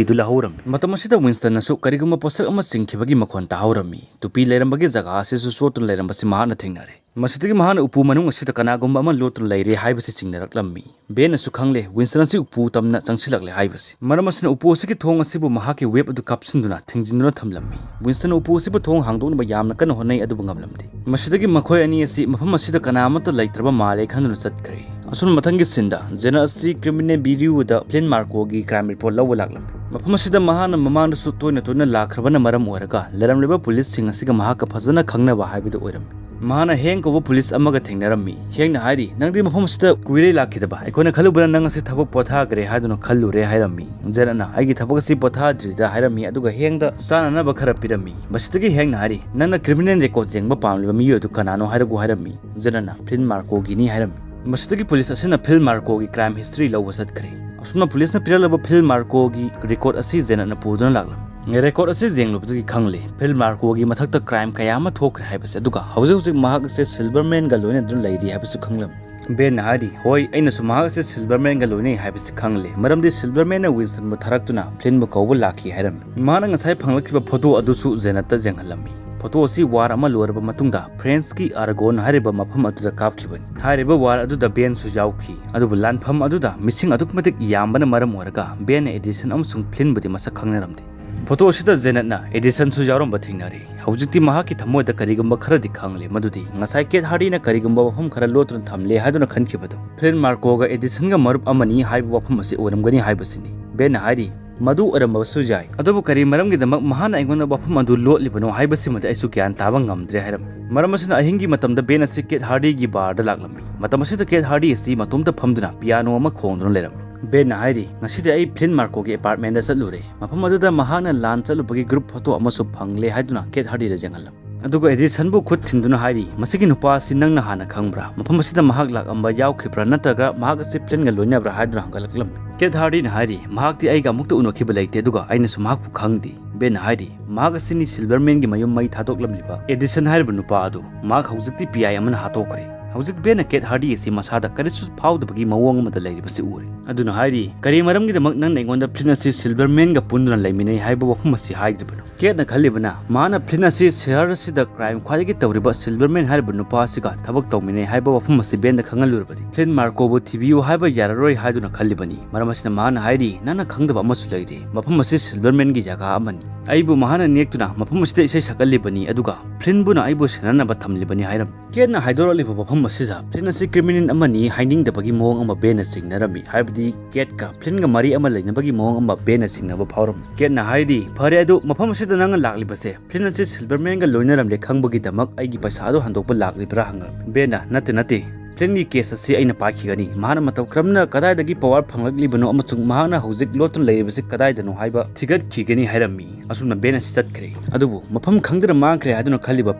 ꯑꯗꯨ ꯂꯧꯍꯧꯔꯝꯃꯤ꯫ ꯃꯇꯝ ꯑꯁꯤꯗ ꯋꯤꯟꯁꯇꯟꯅꯁꯨ ꯀꯔꯤꯒꯨꯝꯕ ꯄꯣꯠꯁꯛ ꯑꯃ ꯆꯤꯡꯈꯤꯕꯒꯤ ꯃꯈꯣꯟ ꯇꯥꯍꯧꯔꯝꯃꯤ꯫ ꯇꯨꯄꯤ ꯂꯩꯔꯝꯕꯒꯤ ꯖꯒꯥ ꯑꯁꯤꯁꯨ ꯆꯣꯠꯇꯨꯅ ꯂꯩꯔꯝꯕꯁꯤ ꯃꯍꯥꯛꯅ ꯊꯦꯡꯅꯔꯦ꯫ ꯃꯁꯤꯗꯒꯤ ꯃꯍꯥꯛꯅ ꯎꯄꯨ ꯃꯅꯨꯡ ꯑꯁꯤꯗ ꯀꯅꯥꯒꯨꯝꯕ ꯑꯃ ꯂꯣꯠꯇꯨꯅ ꯂꯩꯔꯦ ꯍꯥꯏꯕꯁꯤ ꯆꯤꯡꯅꯔꯛꯂꯝꯃꯤ꯫ ꯕꯦꯟꯅꯁꯨ ꯈꯪꯂꯦ, ꯋꯤꯟꯁꯇꯟ ꯑꯁꯤ ꯎꯄꯨ ꯇꯝꯅ ꯆꯪꯁꯤꯜꯂꯛꯂꯦ ꯍꯥꯏꯕꯁꯤ꯫ ꯃꯔꯝ ꯑꯁꯤꯅ ꯎꯄꯨ ꯑꯁꯤꯒꯤ ꯊꯣꯡ ꯑꯁꯤꯕꯨ ꯃꯍꯥꯛꯀꯤ ꯋꯦꯕ ꯑꯗꯨ ꯀꯥꯞꯁꯤꯟꯗꯨꯅ ꯊꯤꯡꯖꯤꯟꯗꯨꯅ ꯊꯝꯂꯝꯃꯤ꯫ ꯋꯤꯟꯁꯇꯟꯅ ꯎꯄꯨ ꯑꯁꯤꯕꯨ ꯊꯣꯡ ꯍꯥꯡꯗꯣꯛꯅꯕ ꯌꯥꯝꯅ ꯀꯟꯅ ꯍꯣꯠꯅꯩ, ꯑꯗꯨꯕꯨ ꯉꯝꯂꯝꯗꯦ꯫ ꯃꯁꯤꯗꯒꯤ ꯃꯈꯣꯏ ꯑꯅꯤ ꯑꯁꯤ ꯃꯐꯝ ꯑꯁꯤꯗ ꯀꯅꯥ ꯑꯃꯠꯇ ꯂꯩꯇ꯭ꯔꯕ ꯃꯥꯜꯂꯦ ꯈꯟꯗꯨꯅ ꯆꯠꯈ꯭ꯔꯦ꯫ ꯑꯁꯨꯝꯅ ꯃꯊꯪꯒꯤ ꯁꯤꯟꯗ ꯖꯦꯅꯠ ꯑꯁꯤ ꯀ꯭ꯔꯤꯃꯤꯅꯦꯜ ꯕ꯭ꯌꯨꯔꯣꯗ ꯐ꯭ꯂꯤꯟ ꯃꯥꯔꯀꯣꯒꯤ ꯀ꯭ꯔꯥꯏꯝ ꯔꯤꯄꯣꯔꯠ ꯂꯧꯕ ꯂꯥꯛꯂꯝꯃꯤ꯫ ꯃꯐꯝ ꯑꯁꯤꯗ ꯃꯍꯥꯛꯅ ꯃꯃꯥꯡꯗꯁꯨ ꯇꯣꯏꯅ ꯇꯣꯏꯅ ꯂꯥꯛꯈ꯭ꯔꯕꯅ ꯃꯔꯝ ꯑꯣꯏꯔꯒ ꯂꯩꯔꯝꯂꯤꯕ ꯄꯨꯂꯤꯁꯁꯤꯡ ꯑꯁꯤꯒ ꯃꯍꯥꯛꯀ ꯐꯖꯅ ꯈꯪꯅꯕ ꯍꯥꯏꯕꯗꯨ ꯑꯣꯏꯔꯝꯃꯤ꯫ ꯃꯍꯥꯛꯅ ꯍꯦꯡ ꯀꯧꯕ ꯄꯨꯂꯤꯁ ꯑꯃꯒ ꯊꯦꯡꯅꯔꯝꯃꯤ꯫ ꯍꯦꯡꯅ ꯍꯥꯏꯔꯤ, "ꯅꯪꯗꯤ ꯃꯐꯝ ꯑꯁꯤꯗ ꯀꯨꯏꯔꯦ ꯂꯥꯛꯈꯤꯗꯕ꯫ ꯑꯩꯈꯣꯏꯅ ꯈꯜꯂꯨꯕꯅ ꯅꯪ ꯑꯁꯤ ꯊꯕꯛ ꯄꯣꯊꯥꯈ꯭ꯔꯦ ꯍꯥꯏꯗꯨꯅ ꯈꯜꯂꯨꯔꯦ" ꯍꯥꯏꯔꯝꯃꯤ꯫ ꯖꯦꯅꯠꯅ, "ꯑꯩꯒꯤ ꯊꯕꯛ ꯑꯁꯤ ꯄꯣꯊꯥꯗ꯭ꯔꯤꯗ" ꯍꯥꯏꯔꯝꯃꯤ꯫ ꯑꯗꯨꯒ ꯍꯦꯡꯗ ꯆꯥꯅꯅꯕ ꯈꯔ ꯄꯤꯔꯝꯃꯤ꯫ ꯃꯁꯤꯗꯒꯤ ꯍꯦꯡꯅ ꯍꯥꯏꯔꯤ, "ꯅꯪꯅ ꯀ꯭ꯔꯤꯃꯤꯅꯦꯜ ꯔꯦꯀꯣꯔꯗ ꯌꯦꯡꯕ ꯄꯥꯝꯂꯤꯕ ꯃꯤꯑꯣꯏ ꯑꯗꯨ ꯀꯅꯥꯅꯣ ꯍꯥꯏꯔꯛꯎ" ꯍꯥꯏꯔꯝꯃꯤ꯫ ꯖꯦꯅꯠꯅ, "ꯐ꯭ꯂꯤꯟ ꯃꯥꯔꯀꯣꯒꯤꯅꯤ" ꯍꯥꯏꯔꯝꯃꯤ꯫ ꯃꯁꯤꯗꯒꯤ ꯄꯨꯂꯤꯁ ꯑꯁꯤꯅ ꯐ꯭ꯂꯤꯟ ꯃꯥꯔꯀꯣꯒꯤ ꯀ꯭ꯔꯥꯏꯝ ꯍꯤꯁꯇ꯭ꯔꯤ ꯂꯧꯕ ꯆꯠꯈ꯭ꯔꯦ꯫ ꯑꯁꯨꯝꯅ ꯄꯨꯂꯤꯁꯅ ꯄꯤꯔꯛꯂꯕ ꯐ꯭ꯂꯤꯟ ꯃꯥꯔꯀꯣꯒꯤ ꯔꯦꯀꯣꯔꯗ ꯑꯁꯤ ꯖꯦꯅꯠꯅ ꯄꯨꯗꯨꯅ ꯂꯥꯛꯂꯝꯃꯤ꯫ ꯔꯦꯀꯣꯔꯗ ꯑꯁꯤ ꯌꯦꯡꯂꯨꯕꯗꯒꯤ ꯈꯪꯂꯦ, ꯐ꯭ꯂꯤꯟ ꯃꯥꯔꯀꯣꯒꯤ ꯃꯊꯛꯇ ꯀ꯭ꯔꯥꯏꯝ ꯀꯌꯥ ꯑꯃ ꯊꯣꯛꯈ꯭ꯔꯦ ꯍꯥꯏꯕꯁꯦ꯫ ꯑꯗꯨꯒ ꯍꯧꯖꯤꯛ ꯍꯧꯖꯤꯛ ꯃꯍꯥꯛ ꯑꯁꯦ ꯁꯤꯜꯚꯔꯃꯦꯟꯒ ꯂꯣꯏꯅꯗꯨꯅ ꯂꯩꯔꯤ ꯍꯥꯏꯕꯁꯨ ꯈꯪꯂꯝꯃꯤ꯫ ꯕꯦꯟꯅ ꯍꯥꯏꯔꯤ, "ꯍꯣꯏ, ꯑꯩꯅꯁꯨ ꯃꯍꯥꯛ ꯑꯁꯦ ꯁꯤꯜꯚꯔꯃꯦꯟꯒ ꯂꯣꯏꯅꯩ ꯍꯥꯏꯕꯁꯤ ꯈꯪꯂꯦ, ꯃꯔꯝꯗꯤ ꯁꯤꯜꯚꯔꯃꯦꯟꯅ ꯋꯤꯟꯁꯇꯟꯕꯨ ꯊꯥꯔꯛꯇꯨꯅ ꯐ꯭ꯂꯤꯟꯕꯨ ꯀꯧꯕ ꯂꯥꯛꯈꯤ" ꯍꯥꯏꯔꯝꯃꯤ꯫ ꯃꯍꯥꯛꯅ ꯉꯁꯥꯏ ꯐꯪꯂꯛꯈꯤꯕ ꯐꯣꯇꯣ ꯑꯗꯨꯁꯨ ꯖꯦꯅꯠꯇ ꯌꯦꯡꯍꯜꯂꯝꯃꯤ꯫ ꯐꯣꯇꯣ ꯑꯁꯤ ꯋꯥꯔ ꯑꯃ ꯂꯣꯏꯔꯕ ꯃꯇꯨꯡꯗ ꯐ꯭ꯔꯦꯟꯁꯀꯤ ꯑꯥꯔꯒꯣꯟ ꯍꯥꯏꯔꯤꯕ ꯃꯐꯝ ꯑꯗꯨꯗ ꯀꯥꯞꯈꯤꯕꯅꯤ꯫ ꯍꯥꯏꯔꯤꯕ ꯋꯥꯔ ꯑꯗꯨꯗ ꯕꯦꯟꯁꯨ ꯌꯥꯎꯈꯤ, ꯑꯗꯨꯕꯨ ꯂꯥꯟꯐꯝ ꯑꯗꯨꯗ ꯃꯤꯁꯤꯡ ꯑꯗꯨꯛꯀꯤ ꯃꯇꯤꯛ ꯌꯥꯝꯕꯅ ꯃꯔꯝ ꯑꯣꯏꯔꯒ ꯕꯦꯟꯅ ꯑꯦꯗꯤꯁꯟ ꯑꯃꯁꯨꯡ ꯐ꯭ꯂꯤꯟꯕꯨꯗꯤ ꯃꯁꯛ ꯈꯪꯅꯔꯝꯗꯦ꯫ ꯐꯣꯇꯣ ꯑꯁꯤꯗ ꯖꯦꯅꯠꯅ ꯑꯦꯗꯤꯁꯟꯁꯨ ꯌꯥꯎꯔꯝꯕ ꯊꯦꯡꯅꯔꯦ꯫ ꯍꯧꯖꯤꯛꯇꯤ ꯃꯍꯥꯛꯀꯤ ꯊꯃꯣꯏꯗ ꯀꯔꯤꯒꯨꯝꯕ ꯈꯔꯗꯤ ꯈꯪꯂꯦ, ꯃꯗꯨꯗꯤ ꯉꯁꯥꯏ ꯀꯦꯠ ꯍꯥꯔꯗꯤꯅ ꯀꯔꯤꯒꯨꯝꯕ ꯋꯥꯐꯝ ꯈꯔ ꯂꯣꯠꯇꯨꯅ ꯊꯝꯂꯦ ꯍꯥꯏꯗꯨꯅ ꯈꯟꯈꯤꯕꯗꯨ ꯐ꯭ꯂꯤꯟ ꯃꯥꯔꯀꯣꯒ ꯑꯦꯗꯤꯁꯟꯒ ꯃꯔꯨꯞ ꯑꯃꯅꯤ ꯍꯥꯏꯕ ꯋꯥꯐꯝ ꯑꯁꯤ ꯑꯣꯏꯔꯝꯒꯅꯤ ꯍꯥꯏꯕꯁꯤꯅꯤ꯫ ꯕꯦꯟꯅ ꯍꯥꯏꯔꯤ, "ꯃꯗꯨ ꯑꯣꯏꯔꯝꯕꯁꯨ ꯌꯥꯏ, ꯑꯗꯨꯕꯨ ꯀꯔꯤ ꯃꯔꯝꯒꯤꯗꯃꯛ ꯃꯍꯥꯛꯅ ꯑꯩꯉꯣꯟꯗ ꯋꯥꯐꯝ ꯑꯗꯨ ꯂꯣꯠꯂꯤꯕꯅꯣ ꯍꯥꯏꯕꯁꯤꯃꯗꯤ ꯑꯩꯁꯨ ꯒ꯭ꯌꯥꯟ ꯇꯥꯕ ꯉꯝꯗ꯭ꯔꯦ" ꯍꯥꯏꯔꯝꯃꯤ꯫ ꯃꯔꯝ ꯑꯁꯤꯅ ꯑꯍꯤꯡꯒꯤ ꯃꯇꯝꯗ ꯕꯦꯟ ꯑꯁꯤ ꯀꯦꯠ ꯍꯥꯔꯗꯤꯒꯤ ꯕꯥꯔꯗ ꯂꯥꯛꯂꯝꯃꯤ꯫ ꯃꯇꯝ ꯑꯁꯤꯗ ꯀꯦꯠ ꯍꯥꯔꯗꯤ ꯑꯁꯤ ꯃꯇꯣꯝꯇ ꯐꯝꯗꯨꯅ ꯄꯤꯌꯥꯅꯣ ꯑꯃ ꯈꯣꯡꯗꯨꯅ ꯂꯩꯔꯝꯃꯤ꯫ ꯕꯦꯟꯅ ꯍꯥꯏꯔꯤ, "ꯉꯁꯤꯗꯤ ꯑꯩ ꯐ꯭ꯂꯤꯟ ꯃꯥꯔꯀꯣꯒꯤ ꯑꯦꯄꯥꯔꯠꯃꯦꯟꯗ ꯆꯠꯂꯨꯔꯦ꯫ ꯃꯐꯝ ꯑꯗꯨꯗ ꯃꯍꯥꯛꯅ ꯂꯥꯟ ꯆꯠꯂꯨꯕꯒꯤ ꯒ꯭ꯔꯨꯞ ꯐꯣꯇꯣ ꯑꯃꯁꯨ ꯐꯪꯂꯦ" ꯍꯥꯏꯗꯨꯅ ꯀꯦꯠ ꯍꯥꯔꯗꯤꯗ ꯌꯦꯡꯍꯜꯂꯝꯃꯤ꯫ ꯑꯗꯨꯒ ꯑꯦꯗꯤꯁꯟꯕꯨ ꯈꯨꯠ ꯊꯤꯟꯗꯨꯅ ꯍꯥꯏꯔꯤ, "ꯃꯁꯤꯒꯤ ꯅꯨꯄꯥ ꯑꯁꯤ ꯅꯪꯅ ꯍꯥꯟꯅ ꯈꯪꯕ꯭ꯔꯥ? ꯃꯐꯝ ꯑꯁꯤꯗ ꯃꯍꯥꯛ ꯂꯥꯛꯂꯝꯕ ꯌꯥꯎꯈꯤꯕ꯭ꯔꯥ, ꯅꯠꯇ꯭ꯔꯒ ꯃꯍꯥꯛ ꯑꯁꯤ ꯐ꯭ꯂꯤꯟꯒ ꯂꯣꯏꯅꯕ꯭ꯔꯥ?" ꯍꯥꯏꯗꯨꯅ ꯍꯪꯒꯠꯂꯛꯂꯝꯃꯤ꯫ ꯀꯦꯠ ꯍꯥꯔꯗꯤꯅ ꯍꯥꯏꯔꯤ, "ꯃꯍꯥꯛꯇꯤ ꯑꯩꯒ ꯑꯃꯨꯛꯇ ꯎꯅꯈꯤꯕ ꯂꯩꯇꯦ, ꯑꯗꯨꯒ ꯑꯩꯅꯁꯨ ꯃꯍꯥꯛꯄꯨ ꯈꯪꯗꯦ"꯫ ꯕꯦꯟꯅ ꯍꯥꯏꯔꯤ, "ꯃꯍꯥꯛ ꯑꯁꯤꯅꯤ ꯁꯤꯜꯚꯔꯃꯦꯟꯒꯤ ꯃꯌꯨꯝ ꯃꯩ ꯊꯥꯗꯣꯛꯂꯝꯂꯤꯕ ꯑꯦꯗꯤꯁꯟ ꯍꯥꯏꯔꯤꯕ ꯅꯨꯄꯥ ꯑꯗꯨ꯫ ꯃꯍꯥꯛ ꯍꯧꯖꯤꯛꯇꯤ ꯄꯤ ꯑꯥꯏ ꯑꯃꯅ ꯍꯥꯠꯇꯣꯛꯈ꯭ꯔꯦ"꯫ ꯍꯧꯖꯤꯛ ꯕꯦꯟꯅ ꯀꯦꯠ ꯍꯥꯔꯗꯤ ꯑꯁꯤ ꯃꯁꯥꯗ ꯀꯔꯤꯁꯨ ꯐꯥꯎꯗꯕꯒꯤ ꯃꯑꯣꯡ ꯑꯃꯗ ꯂꯩꯔꯤꯕꯁꯤ ꯎꯔꯦ꯫ ꯑꯗꯨꯅ ꯍꯥꯏꯔꯤ, "ꯀꯔꯤ ꯃꯔꯝꯒꯤꯗꯃꯛ ꯅꯪꯅ ꯑꯩꯉꯣꯟꯗ ꯐ꯭ꯂꯤꯟ ꯑꯁꯤ ꯁꯤꯜꯚꯔꯃꯦꯟꯒ ꯄꯨꯟꯗꯨꯅ ꯂꯩꯃꯤꯟꯅꯩ ꯍꯥꯏꯕ ꯋꯥꯐꯝ ꯑꯁꯤ ꯍꯥꯏꯗ꯭ꯔꯤꯕꯅꯣ?" ꯀꯦꯠꯅ ꯈꯜꯂꯤꯕꯅ, ꯃꯍꯥꯛꯅ ꯐ꯭ꯂꯤꯟ ꯑꯁꯤ ꯁꯍꯔ ꯑꯁꯤꯗ ꯀ꯭ꯔꯥꯏꯝ ꯈ꯭ꯋꯥꯏꯗꯒꯤ ꯇꯧꯔꯤꯕ ꯁꯤꯜꯚꯔꯃꯦꯟ ꯍꯥꯏꯔꯤꯕ ꯅꯨꯄꯥ ꯑꯁꯤꯒ ꯊꯕꯛ ꯇꯧꯃꯤꯟꯅꯩ ꯍꯥꯏꯕ ꯋꯥꯐꯝ ꯑꯁꯤ ꯕꯦꯟꯗ ꯈꯪꯍꯜꯂꯨꯔꯕꯗꯤ, ꯐ꯭ꯂꯤꯟ ꯃꯥꯔꯀꯣꯕꯨ ꯊꯤꯕꯤꯌꯨ ꯍꯥꯏꯕ ꯌꯥꯔꯔꯣꯏ ꯍꯥꯏꯗꯨꯅ ꯈꯜꯂꯤꯕꯅꯤ꯫ ꯃꯔꯝ ꯑꯁꯤꯅ ꯃꯍꯥꯛꯅ ꯍꯥꯏꯔꯤ, "ꯅꯪꯅ ꯈꯪꯗꯕ ꯑꯃꯁꯨ ꯂꯩꯔꯤ꯫ ꯃꯐꯝ ꯑꯁꯤ ꯁꯤꯜꯚꯔꯃꯦꯟꯒꯤ ꯖꯒꯥ ꯑꯃꯅꯤ꯫ ꯑꯩꯕꯨ ꯃꯍꯥꯛꯅ ꯅꯦꯛꯇꯨꯅ ꯃꯐꯝ ꯑꯁꯤꯗ ꯏꯁꯩ ꯁꯛꯍꯜꯂꯤꯕꯅꯤ, ꯑꯗꯨꯒ ꯐ꯭ꯂꯤꯟꯕꯨꯅ ꯑꯩꯕꯨ ꯁꯦꯟꯅꯅꯕ ꯊꯝꯂꯤꯕꯅꯤ" ꯍꯥꯏꯔꯝꯃꯤ꯫ ꯀꯦꯠꯅ ꯍꯥꯏꯗꯣꯔꯛꯂꯤꯕ ꯋꯥꯐꯝ ꯑꯁꯤꯗ ꯐ꯭ꯂꯤꯟ ꯑꯁꯤ ꯀ꯭ꯔꯤꯃꯤꯅꯦꯜ ꯑꯃꯅꯤ ꯍꯥꯏꯅꯤꯡꯗꯕꯒꯤ ꯃꯑꯣꯡ ꯑꯃ ꯕꯦꯟꯅ ꯆꯤꯡꯅꯔꯝꯃꯤ, ꯍꯥꯏꯕꯗꯤ ꯀꯦꯠꯀ ꯐ꯭ꯂꯤꯟꯒ ꯃꯔꯤ ꯑꯃ ꯂꯩꯅꯕꯒꯤ ꯃꯑꯣꯡ ꯑꯃ ꯕꯦꯟꯅ ꯆꯤꯡꯅꯕ ꯐꯥꯎꯔꯝꯃꯤ꯫ ꯀꯦꯠꯅ ꯍꯥꯏꯔꯤ, "ꯐꯔꯦ, ꯑꯗꯨ ꯃꯐꯝ ꯑꯁꯤꯗ ꯅꯪꯅ ꯂꯥꯛꯂꯤꯕꯁꯦ ꯐ꯭ꯂꯤꯟ ꯑꯁꯤ ꯁꯤꯜꯚꯔꯃꯦꯟꯒ ꯂꯣꯏꯅꯔꯝꯂꯦ ꯈꯪꯕꯒꯤꯗꯃꯛ ꯑꯩꯒꯤ ꯄꯩꯁꯥ ꯑꯗꯨ ꯍꯟꯗꯣꯛꯄ ꯂꯥꯛꯂꯤꯕ꯭ꯔꯥ?" ꯍꯪꯂꯝꯃꯤ꯫ ꯕꯦꯟꯅ, "ꯅꯠꯇꯦ, ꯅꯠꯇꯦ, ꯐ꯭ꯂꯤꯟꯒꯤ ꯀꯦꯁ ꯑꯁꯤ ꯑꯩꯅ ꯄꯥꯏꯈꯤꯒꯅꯤ꯫ ꯃꯍꯥꯛꯅ ꯃꯇꯧ ꯀꯔꯝꯅ ꯀꯗꯥꯏꯗꯒꯤ ꯄꯋꯥꯔ ꯐꯪꯂꯛꯂꯤꯕꯅꯣ ꯑꯃꯁꯨꯡ ꯃꯍꯥꯛꯅ ꯍꯧꯖꯤꯛ ꯂꯣꯠꯇꯨꯅ ꯂꯩꯔꯤꯕꯁꯤ ꯀꯗꯥꯏꯗꯅꯣ ꯍꯥꯏꯕ ꯊꯤꯒꯠꯈꯤꯒꯅꯤ" ꯍꯥꯏꯔꯝꯃꯤ꯫ ꯑꯁꯨꯝꯅ ꯕꯦꯟ ꯑꯁꯤ ꯆꯠꯈ꯭ꯔꯦ꯫ ꯑꯗꯨꯕꯨ ꯃꯐꯝ ꯈꯪꯗꯅ ꯃꯥꯡꯈ꯭ꯔꯦ ꯍꯥꯏꯗꯨꯅ ꯈꯜꯂꯤꯕ